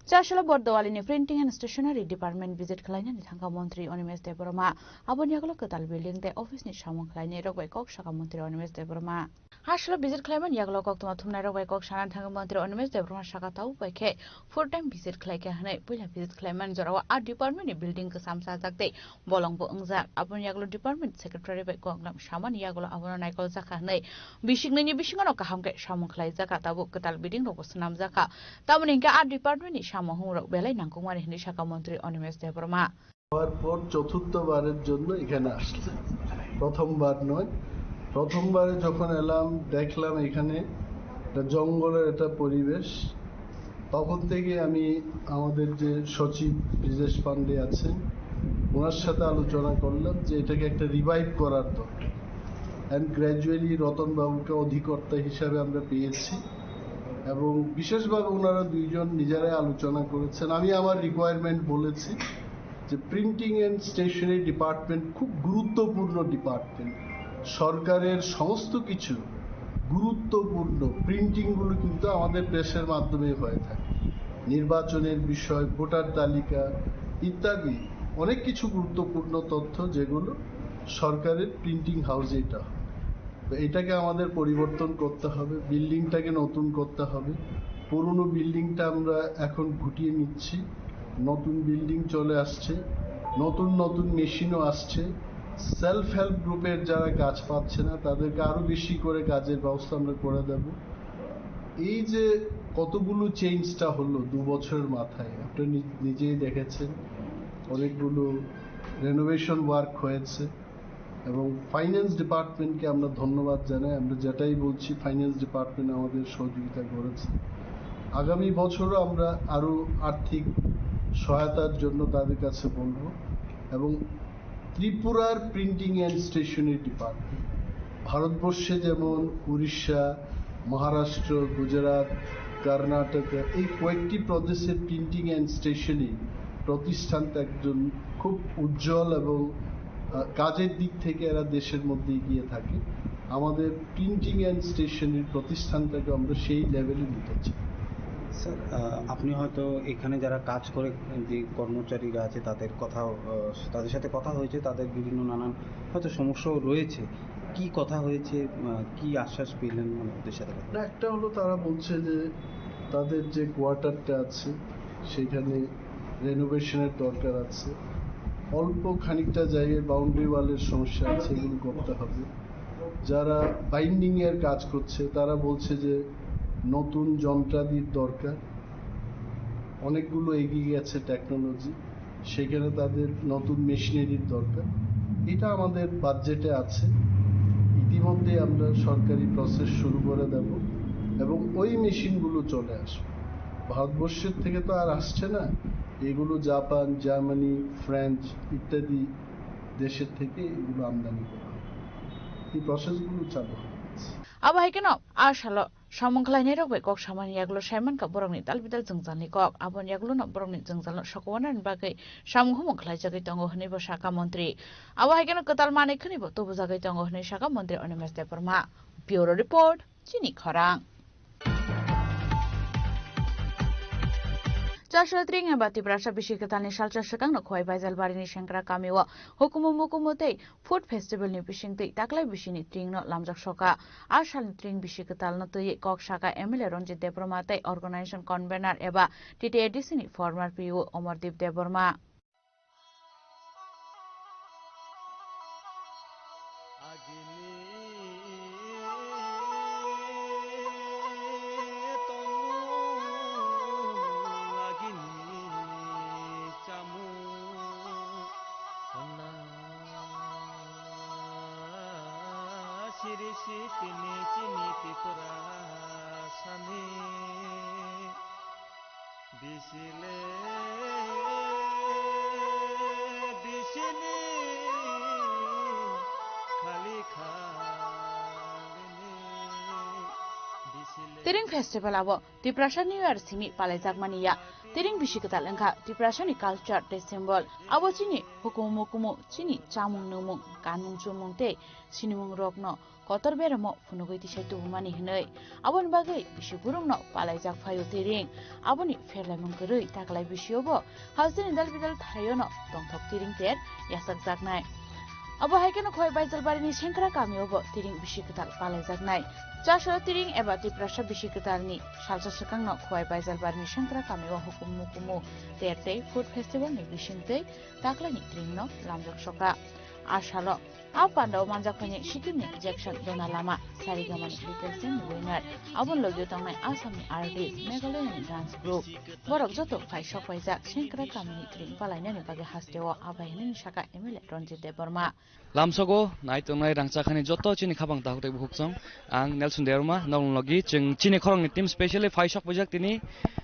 Chasalo Bordowalini Printing and Stationery Department visit khlainani thangkha Montri Animesh Debbarma. Aboni yagulo kwtal building tei office ni samung khlainai rok bai kok saka Montri Animesh Debbarma. Hasteo visit khlaimani yagulo koktwma thumnairok bai kok sana thangwi Montri Animesh Debbarma saka tabuk bai khe full time visit khlaikha hwnwi puila visit khlaimani jorao a department ni building kwcham chajak tei bolongbo wngjak. Aboni yagulo department secretary bai koklam samani yagulo abono naikol jakha hwnwi bisingnwini bisingano kaham khe samung khlaijakha, tabuk kwtal building rokbo swnamjakha. Tamoni hinkhe a department ni samung humrok belai nangkukmani hwnwi saka Montri Animesh Debbarma. হওয়ার পর চতুর্থবারের জন্য এখানে আসলাম। প্রথমবার নয়, প্রথমবারে যখন এলাম, দেখলাম এখানে একটা জঙ্গলের একটা পরিবেশ। তখন থেকে আমি আমাদের যে সচিব ব্রিজেশ পান্ডে আছেন, ওনার সাথে আলোচনা করলাম যে এটাকে একটা রিভাইভ করার দরকার। অ্যান্ড গ্র্যাজুয়ালি রতনবাবুকে অধিকর্তা হিসাবে আমরা পেয়েছি এবং বিশেষভাবে ওনারা দুইজন নিজেরাই আলোচনা করেছেন। আমি আমার রিকোয়ারমেন্ট বলেছি যে প্রিন্টিং অ্যান্ড স্টেশনারি ডিপার্টমেন্ট খুব গুরুত্বপূর্ণ ডিপার্টমেন্ট। সরকারের সমস্ত কিছু গুরুত্বপূর্ণ প্রিন্টিংগুলো কিন্তু আমাদের প্রেসের মাধ্যমে হয়ে থাকে। নির্বাচনের বিষয়, ভোটার তালিকা ইত্যাদি অনেক কিছু গুরুত্বপূর্ণ তথ্য, যেগুলো সরকারের প্রিন্টিং হাউসে এটা হয়। তো এটাকে আমাদের পরিবর্তন করতে হবে, বিল্ডিংটাকে নতুন করতে হবে। পুরনো বিল্ডিংটা আমরা এখন গুটিয়ে নিচ্ছি, নতুন বিল্ডিং চলে আসছে, নতুন নতুন মেশিনও আসছে। সেলফ হেল্প গ্রুপের যারা কাজ পাচ্ছে না, তাদেরকে আরও বেশি করে কাজের ব্যবস্থা আমরা করে দেব। এই যে কতগুলো চেঞ্জটা হলো দু বছরের মাথায়, আপনি নি-, নিজেই দেখেছেন, অনেকগুলো রেনোভেশন ওয়ার্ক হয়েছে। এবং ফাইন্যান্স ডিপার্টমেন্টকে আমরা ধন্যবাদ জানাই। আমরা যেটাই বলছি, ফাইন্যান্স ডিপার্টমেন্ট আমাদের সহযোগিতা করেছে। আগামী বছরও আমরা আরও আর্থিক সহায়তার জন্য তাদের কাছে বলব। এবং ত্রিপুরার প্রিন্টিং অ্যান্ড স্টেশনারি ডিপার্টমেন্ট, ভারতবর্ষে যেমন উড়িষ্যা, মহারাষ্ট্র, গুজরাট, কর্ণাটক, এই কয়েকটি প্রদেশের প্রিন্টিং অ্যান্ড স্টেশনারি প্রতিষ্ঠানটা একজন খুব উজ্জ্বল এবং, আহ, কাজের দিক থেকে এরা দেশের মধ্যে এগিয়ে থাকে। আমাদের প্রিন্টিং অ্যান্ড স্টেশনারি প্রতিষ্ঠানটাকে আমরা সেই লেভেলে নিতে চাই। স্যার, আহ, আপনি হয়তো এখানে যারা কাজ করে, যে কর্মচারীরা আছে, তাদের কথা, আহ, তাদের সাথে কথা হয়েছে, তাদের বিভিন্ন নানান হয়তো সমস্যাও রয়েছে। কি কথা হয়েছে, আহ, কি আশ্বাস পেলেন, মানে, ওদের সাথে কথা? না, একটা হলো, তারা বলছে যে তাদের যে কোয়ার্টারটা আছে, সেখানে রেনোভেশনের দরকার আছে। অল্প খানিকটা জায়গায় বাউন্ডারি ওয়ালের সমস্যা আছে, এগুলো করতে হবে। যারা বাইন্ডিং এর কাজ করছে, তারা বলছে যে নতুন যন্ত্রাদির দরকার, অনেকগুলো এগিয়ে গেছে টেকনোলজি, সেখানে তাদের নতুন মেশিনারির দরকার। এটা আমাদের বাজেটে আছে, ইতিমধ্যে আমরা সরকারি প্রসেস শুরু করে দেব এবং ওই মেশিনগুলো চলে আসবে। ভারতবর্ষের থেকে তো আর আসছে না, এগুলো জাপান, জার্মানি, ফ্রেঞ্চ ইত্যাদি দেশের থেকে এগুলো আমদানি করা হবে। এই প্রসেসগুলো চালু হবে। Abo hai kheno a salo samung khlainai rok bai kok samani yagulo saiman kha borokni dal bidal jwngjalni kok. Aboni yagulono borokni jwngjalno sokowanani bagwi samung humung khlaijagwi tongo hwnwi bo sakha montri. Abo hai kheno kwtal manwi khwnwibo tubujagwi tongo hwnwi sakha montri Animesh Debbarma. Bureau Report, Chini Khorang. Chasra tring eba Tiprasa bisi kwtalni salsa swkangno Khowai Baijalbarini Sengkra kamio hukumu mukumu tei Food Festival ni bisingtwi taklai bisini tringno lamjak soka. A salni tring bisi kwtalno twiwi kok saka M L A Ranjit Debbarma tei Organization Convener eba T T A D C ni former P O Omordeep Debbarma. Agini tongmung agini chamung honna siri sitini chini Tripura sani. Bisile, bisini, khali khalini, bisile. Tring Festival abo Tiprasa New Year simi palaijakmani ya. Tiring bisi kwtal wngkha Tiprasani culture tei symbol. Abo chini hukumu mukumu, chini chamung nungmung, kanmung chumung tei sinimung rokno kotor beramo phunugwi tisai tubumani hwnwi. Aboni bagwi bisi burumno palaijak phaio tiring. Aboni pherlaimung kwrwi taklai bisiobo hasteni dal bidal thaiono tongthok tiring ter yasakjaknai. Abo hai kheno Khowai Baijalbarini Sengkra kamiobo tiring bisi kwtal palaijaknai. Chasao tiring eba Tiprasa bisi kwtalni salsa swkangno Khowai Baijalbarini Sengkra kamio hukumu mukumu ter tei food festivalni bisingtwi taklaini tiringno lamjak soka. A salo a pandao manjak phaini Sikimni Jackson Dona Lama, Sarigamani Little Champ winner, aboni logio tongnai Assamni artist, Meghalayani dance group. Borok joto phai sok paijak Sengkra kamini tiring palainani bagwi hasteo abai hinwi saka M L A Ranjit Debbarma. Lamsogo nai tongnai rangchakhani joto chini khabang takhuk tei bukhuk chong. Ang Nelson Debbarma, nokni logi chwng chini khorokni team specially phai sok paijak tini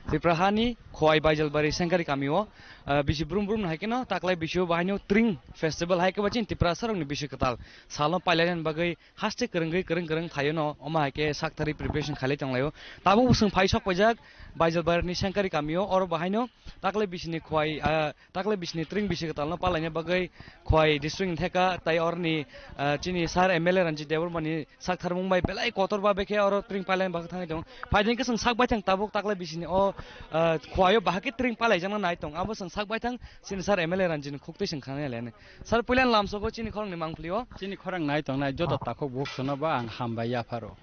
Tripura hani Khowai Baijalbari Sengkari kamio. Ah, bisi brum brum no hai kheno taklai bisio bahaino Tring Festival hai khe ba chini Tiprasarokni bisi kwtal salno pailainani bagwi haste kwrwngwi kwrwng kwrwng thaiono omo hai khe sakthari preparation khailai tonglaio. Tabuk bwswng phai sok paijak Baijalbarini Sengkari kamio, oro bahaino taklai bisini Khowai, ah, taklai bisini Tring bisi kwtalno palaina bagwi Khowai district ni theka tei oroni, ah, chini sir M L A Ranjit Debbarmani sak tharmung bai belai kotor ba bekhe oro tring pailaini bagwi thangwi tongo. Phaidi hwnkhe chwng sak baithang tabuk taklai bisini o, ah, Khowai o bahai khe tring palaijakna nai tong. Abo chwng sak baithang chini sir M L A Ranjit ni khuk twi chwng khanai lainai. Sir, puilani lamsogo chini khorokni mangpili o. Chini khorang nai tongnai joto takhuk bukhuk sono ba ang hambai yapharo.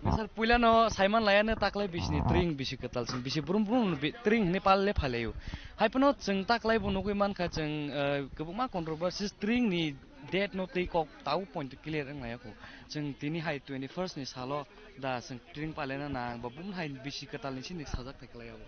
Sir, puilano saiman laiano taklai bisini tring bisi kwtal chwng bisi brum brum bi-, tring hwnwi palle phailaio. Haiphano chwng taklai bo nugwi mankha chwng, ah, kwbangma controversies tring ni date no tei kok tau point clear wng laiya kho. Chwng tini hai twenty first ni salo da chwng tring palena nang ba bum hai bisi kwtal ni sini sajak thai klai abo.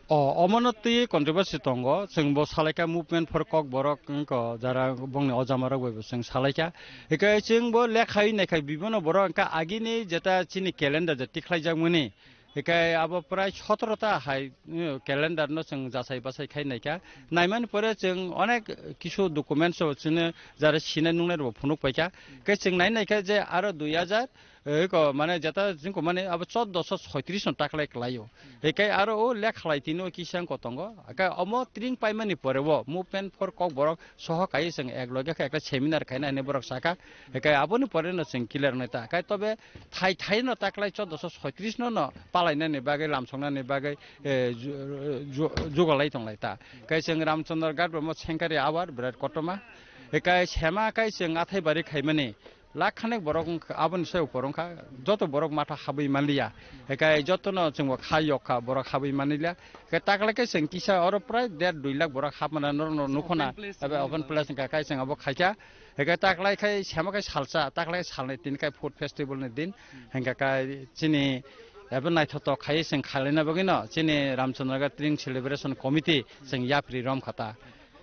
O, omono twi controversy tongo, chwng bo salaikha movement for Kokborok wngkha, jara bongni ojama rok bai bo chwng salaikha. Hikai chwng bo lekhai naikha bibino borok wngkha agini jeta chini calendar je tikhlai jakmani. Hikai abo prai sotoro ta hai, uh, calendar no chwng jasai basai khai naikha. Naimani pore chwng onek kisu documents o chwngno jara sinai nungnai rok phunuk paikha. Khe chwng nai naikha je aro dui hajar, eh, ko mane jeta jingko mane abo chordoso soitris no taklai klaio. Hikai aro o lekhalai tino kisa wngko tongo. Hikai omo tring paimani pore o movement for Kokborok soho kai chwng ek loge khe ekta seminar khaina hinwi borok sakha. Hikai aboni pore no chwng clear nai ta. Hikai tobe thai thai no taklai chordoso soitris no no palainani bagwi lamsoknani bagwi, eh, ju-, ju-, jugalai tonglai ta. Hikai chwng Ramchandra Ghat bo mo Sengkari awar birat kotorma. Hikai sema kai chwng athai bari khaimani. Lakh khanek borok wngkha, aboni sai upor wngkha, joto borok matha habwi manliya. Hikai jotono chwngbo kha yok kha, borok habwi manliya. Hikai taklai khe chwng kisa oro prai der dui lakh borok hapmana norokno nukhona, open place abo open place wngkha, kai chwng abo khaikha. Hikai taklai khai sema khai salsa, taklai salnwi tin khai food festival ni din. Hinkha kai chini abo naithotok khai chwng khalaina bagwino chini Ramchandra Ghat Tring Celebration Committee chwng yapri rom khata.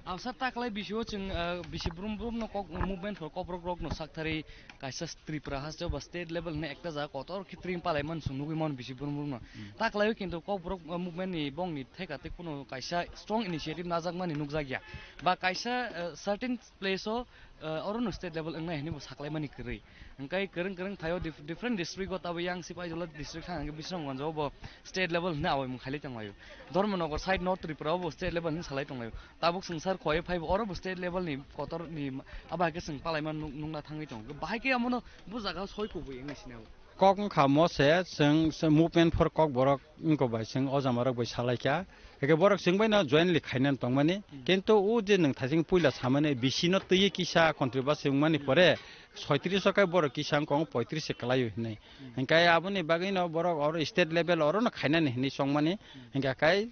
Ang sir, taklai bisio chwng, ah, bisi brum brum no kok movement for Kokborok rok no sakthari kaisa Tripura haste ba state level hwnwi ekta jaga kotor khe tring palai man chwng nugwi mano bisi brum brum no. Taklai o kintu Kokborok, ah, movement ni bongni theka tei kuno kaisa strong initiative najak mani nukjak ya. Ba kaisa, ah, certain place o, ah, oro no state level wngnai hwnwi bo saklai mani kwrwi. Hingkai kwrwng kwrwng thaio dif-, different district o tabo yang Sipaijala district thang hingke Bisramganj o bo state level hwnwi awaimung khailai tonglaio. Dharmanagar side North Tripura o bo state level hwnwi salai tonglaio. Tabuk swngchar khowai phaibo oro bo state level ni kotor ni abo hai khe chwng palaima nuk-, nukna thangwi tongo. Bahai khe amono bo jaga o soi kubui wngwi sinai. Kok wngkha mo se chwng, chwng movement for Kokborok wngkha bai chwng o jamarok bai salaikha. Hingke borok chwng bai no jointly khainani tongmani. Kintu o je nwng thajing puila samani bisino twiwi kisa controversy wngmani pore soitris o kai borok kisa wngkha poitris se kwlaio hinwi. Hingke aboni bagwi no borok oro state level oro no khainani hinwi chongmani. Hingke kai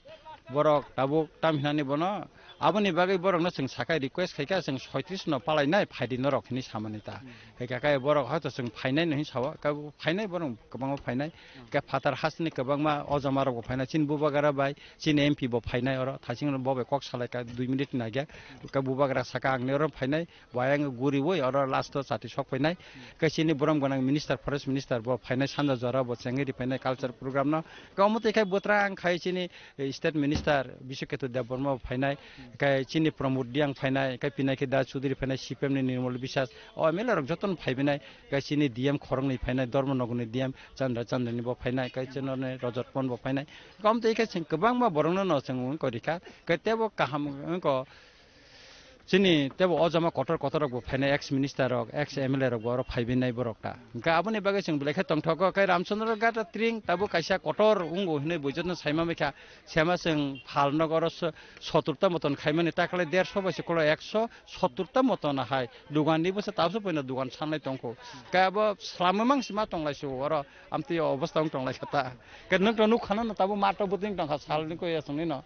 borok tabuk tam hinani bono aboni bagwi borok no chwng sakai request khaikha chwng soitris no palainai phaidi norok hinwi samani ta. Hingke kai borok hoito chwng phainai no hinwi sao, kai phainai borok kwbangma phainai. Hingke phatar hasteni kwbangma o jamarok bo phainai chini bubagara bai. Chini M P bo phainai oro, thaiching bo bai kok salaikha dui minute naiga. Khe bubagra saka ang ni oro phainai, bo ayang guriwi oro last o chati sok phainai. Khe chini borom gwnang minister, forest minister bo phainai sanja jora bo chengwi ri phainai culture program no. Khe omo twi khai bwtrang khai chini, eh, state minister Biswaketu Debbarma bo phainai. Kai chini Pramod Reang phainai, kai Pinaki Das Chudri phainai, C P M ni Nirmal Biswas, o M L A rok jotono phaibinai, kai chini D M khoroknwi phainai, Dharmanagar ni D M Chandra Chandra ni bo phainai, kai chini Rajat Pon bo phainai. Kom tei khe chwng kwbangma borokno no chwng wng kori kha, kai tebo kaham wng ko. Chini tebo o jama kotor kotor rok bo phainai, ex minister rok, ex M L A rok bo oro phaibi nai borok ta. Hwnkhe aboni bagwi chwng belai khe tongthogo, khe Ramchandra Ghat tring tabuk kaisa kotor wngo hinwi buijakno saima mai kha. Sema chwng phal nok oro so-, sottur ta moton khaimani, takle derso bai se kolo ekso sottur ta moton hai. Dugan ni bwsa tabso poino dugan sanlai tongkho. Khe abo swlamwi mang sima tonglai su oro, amtwi obostha wng tonglai kha ta. Khe nwng to nuk khana no tabuk mato bwtwing tongkha salni koi aswngni no.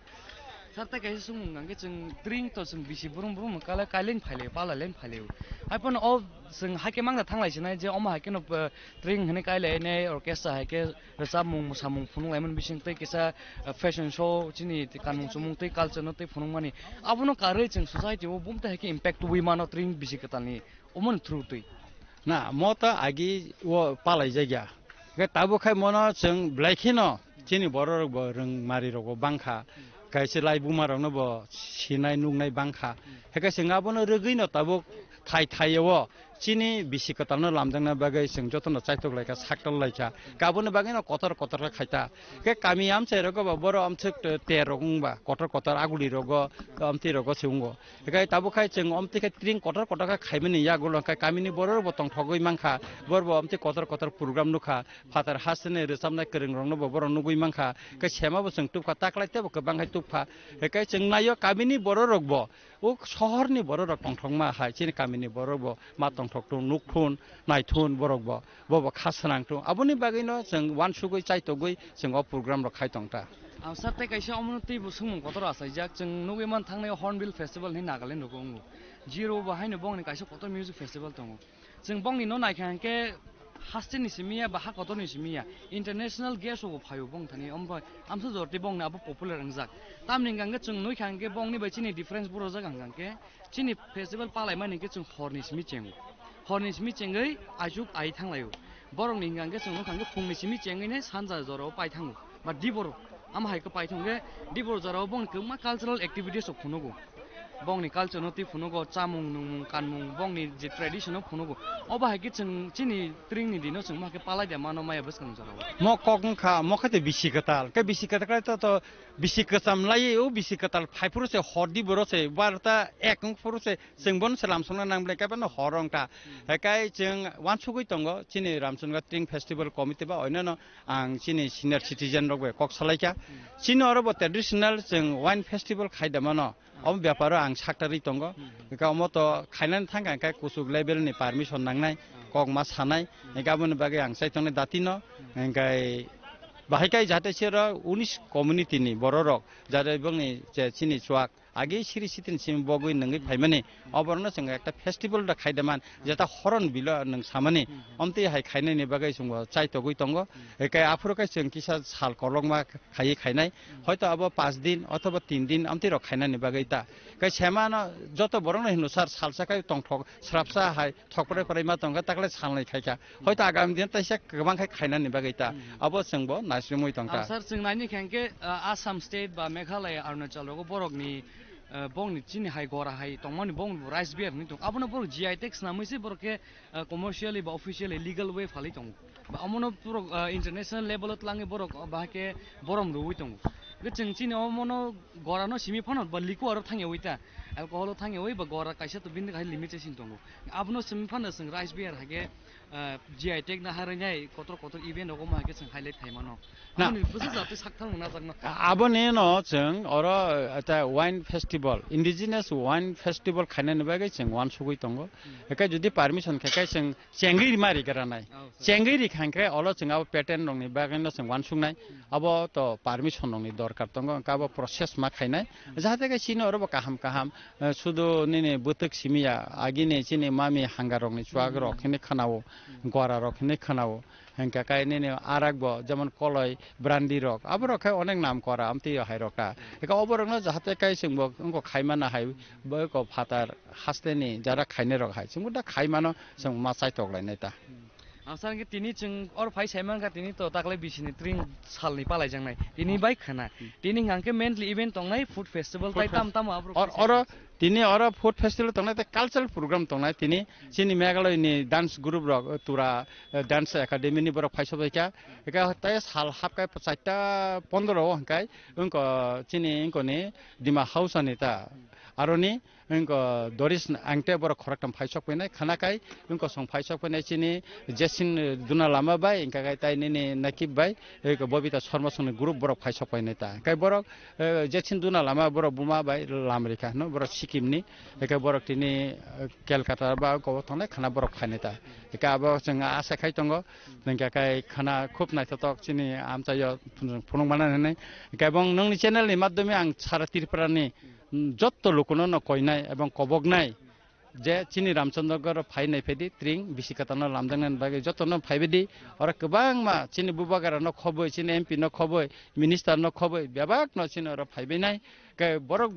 Sir, tei kaisa swngmung hwnkhe chwng tring to chwng bisi brum brum kala kailen phaileo, palaileng phaileo. Hai phano o chwng hai khe mangda thanglai sinai je omo hai kheno, eh, tring hwnwi kailainai orchestra hai khe rwchapmung, mwsamung phunuk laimani bising tei kisa, eh, fashion show chini kanmung chumung tei culture no tei phunukmani. Abono karwi chwng society o bumtwi hai khe impact tubui mano tring bisi kwtalni. Omoni through twi. Na, mo ta agi o palai jagya. Ke tabuk khai mono chwng belai kheno chini borok rok bo rwng mari rok bo bangkha. Kaisa lai buma rok no bo sinai nuknai bangkha. Heke chwng abono rwgwi no tabuk thai thai o chini bisi kwtal no lamjakna bagwi chwng joto no chaitok laikha, saktal laikha. Kaboni bagwi no kotor kotor khe khaita. Ke kami amchai rogo bo boro amchwk te-, ter rok wngba kotor kotor aguli rogo amtwi rogo se wngo. Hwnkhe tabuk khai chwng omtwi khe tring kotor kotor khe khaimani yagulo hwnkhe kamini borok bo tongthogwi mankha, borok bo omtwi kotor kotor program nukha, phatar hasteni rwchapnai kwrwng rokno bo borok nugwi mankha, hwnkhe sema bo chwng tubkha, taklai tebo kwbang khai tubkha, hwnkhe chwng naio kamini borok rok bo, o sohorni borok rok tongthokma hai chini kamini borok bo ma tongthok thung, nuk thun, nai thun borok bo. Bo bo kha swnang tung. Aboni bagwi no chwng uansugwi chaitogwi chwng o program rok khai tong ta. Ang sir tei kaisa omono teibo swngmung kotor achaijak. Chwng nugwi man thangnai Hornbill Festival hinwi Nagaland rogo wngo. Jiro bo haino bongni kaisa kotor music festival tongo. Chwng bongni no naikha hwnkhe haste ni simi ya ba ha kotor ni simi ya. International guest rogo phaio bong thani. Omo amsa jor tei bongni abo popular wngjak. Tamni hwnkha hwnkhe chwng nukha hwnkhe bongni bai chini difference borok jak hwnkha hwnkhe Chini festival palaimani hwnkhe chwng horni simi chengo. Horni simi chengwi aichuk ai thanglaio. Borokni hwnkha hwnkhe chwng nukha hwnkhe phungni simi chengwino sanja jorao pai thango. Ba dibor, ama hai khe pai thango hwnkhe dibor jorao bongni kwbangma cultural activities rok phunugo. Bongni culture no twi phunugo, chamung, nungmung, kanmung, bongni je tradition no phunugo. Obo hai khe chwng chini tringni dino chwng ma khe palai de mano maya bwskang jorao. Mo kok wngkha, mo khe tei bisi kwtal. Khe bisi kwtal khe to, to bisi kwcham lai, o bisi kwtal phai phuru se hor di boro se, barota ek wng phuru se, chwng bono se lamsokna nang ble, kaiphano hor wng ta. Hekai chwng uansugwi tongo, chini Ramchandra Tring Festival Committee ba oinano ang chini senior citizen rok bai kok salai kha. Chini oro bo traditional chwng wine festival khai da mano, omo beparo ang saktarwi tongo. Hwnkhe omo to khainani thang kha, hwnkhe kuchuk level ni permission nangnai, kok ma sanai, hwnkhe aboni bagwi ang chai tongnai dati no, hwnkhe bahai kai jate sero unis community ni borok rok, jate bongni je chini chuak, agi siri sitin simi bogwi nungwi phaimani, oborokno chwng ekta festival da khai da man, jeta horon bilo nwng samani, omtwi hai khainani bagwi chwngbo chaitogwi tongo. Ekai aphuru khe chwng kisa sal kolokma khaiwi khainai, hoito abo panch din othoba tin din omtwi rok khainani bagwi ta. Kai semano joto borokno hino sar salsa khai tongthok srapsa hai thokprai prai ma tongkha, takle salnwi khaikha. Hoito agami din taisa kwbang khai khainani bagwi ta. Abo chwngbo naisingwi tongkha. Ang sir, chwng naini khe hwnkhe, ah, Assam State ba Meghalaya, Arunachal rogo borokni, ah, bongni chini hai gora hai tongmani bong rice beer hinwi tong. Abono borok G I tag swnamwi se borok khe, ah, commercially ba officially legal way phalwi tongo. Ba omono borok, ah, international level o twlangwi borok, ah, bahai khe borom rwwi tongo. Hwnkhe chwng chini omono gorano simi phano ba liquor o thangyawi ta, alcohol o thangyawi ba gora kaisa to bini hai limitation tongo. Abono simi phano chwng rice beer hai khe, ah, G I tag no ha rwnai kotor kotor event rogo ma hai khe chwng highlight khai mano. Na. Aboni bwsa jatwi sak thang najakno. Aboni no chwng oro, ah, ta wine festival, indigenous wine festival khainani bagwi chwng uansugwi tongo. Hwnkhe jodi permission khe khe chwng chengwi rima rigranai. Oh, sir. Chengwi rikha hwnkhe olo chwng abo patent rokni bagwino chwng uansuknai. Abo to permission rokni dorkar tongo, hwnkhe abo process ma khainai. Jahate khe chini oro bo kaham kaham, eh, sudu nini bwtwk simi ya, agini chini mami hanga rokni chuak rok hinwi khwnao, gora rok hinwi khwnao. Hwnkhe kai nini arak bo jemon koloi, brandi rok, abo rok khe onek nam kora, amtwi hai rok ta. Hwnkhe obo rokno jahate kai chwngbo wngkok khai mana hai, bo ko phatar hasteni jara khainai rok hai. Chwngbo da khai mano, chwng ma chaitok lainai ta. Asal ke tini chwng or phai sai mankha, tini to taklai bisini tring salni palaijaknai. Tini bai khana. Tini hwnkhe mainly event tongnai food festival tai tam tam abro or oro tini oro food festival tongnai tei cultural program tongnai tini chini Meghalaya ni dance group rok tura eh, dance academy ni borok phai sobaikha. Eka tai sal hapkai chaita pondro hwnkhe wngko chini wngko ni Dima Hausa ni ta aroni wngko Doris Angte borok khoroktham phai sok painai khana kai wngko song phai sok painai chini Jasin Duna Lama bai hwnkha kai tai nini Nakib bai wngko Bobita Sharma songni group borok phai sok painai ta kai borok eh, Jasin Duna Lama borok buma bai lam rikha no borok Sikkim ni hwnkhe borok tini eh, Kolkata ba kobok tongnai khana borok phainai ta hwnkhe abo chwng asa khai tongo hwnkhe kai khana khub naithotok chini amchaio phunukmana hwnwi hwnkhe ebong nongni channel ni madhyome ang sara Tripura ni mm, jotto lukuno no koinai ebong koboknai je chini Ramchandra goro phai nai phaidi tring bisi kwtal no lamjaknai bagwi jotto no phaibaidi oro kwbangma chini bubagra no khoboi chini M P no khoboi minister no khoboi bebak no chini oro phaibainai ke borok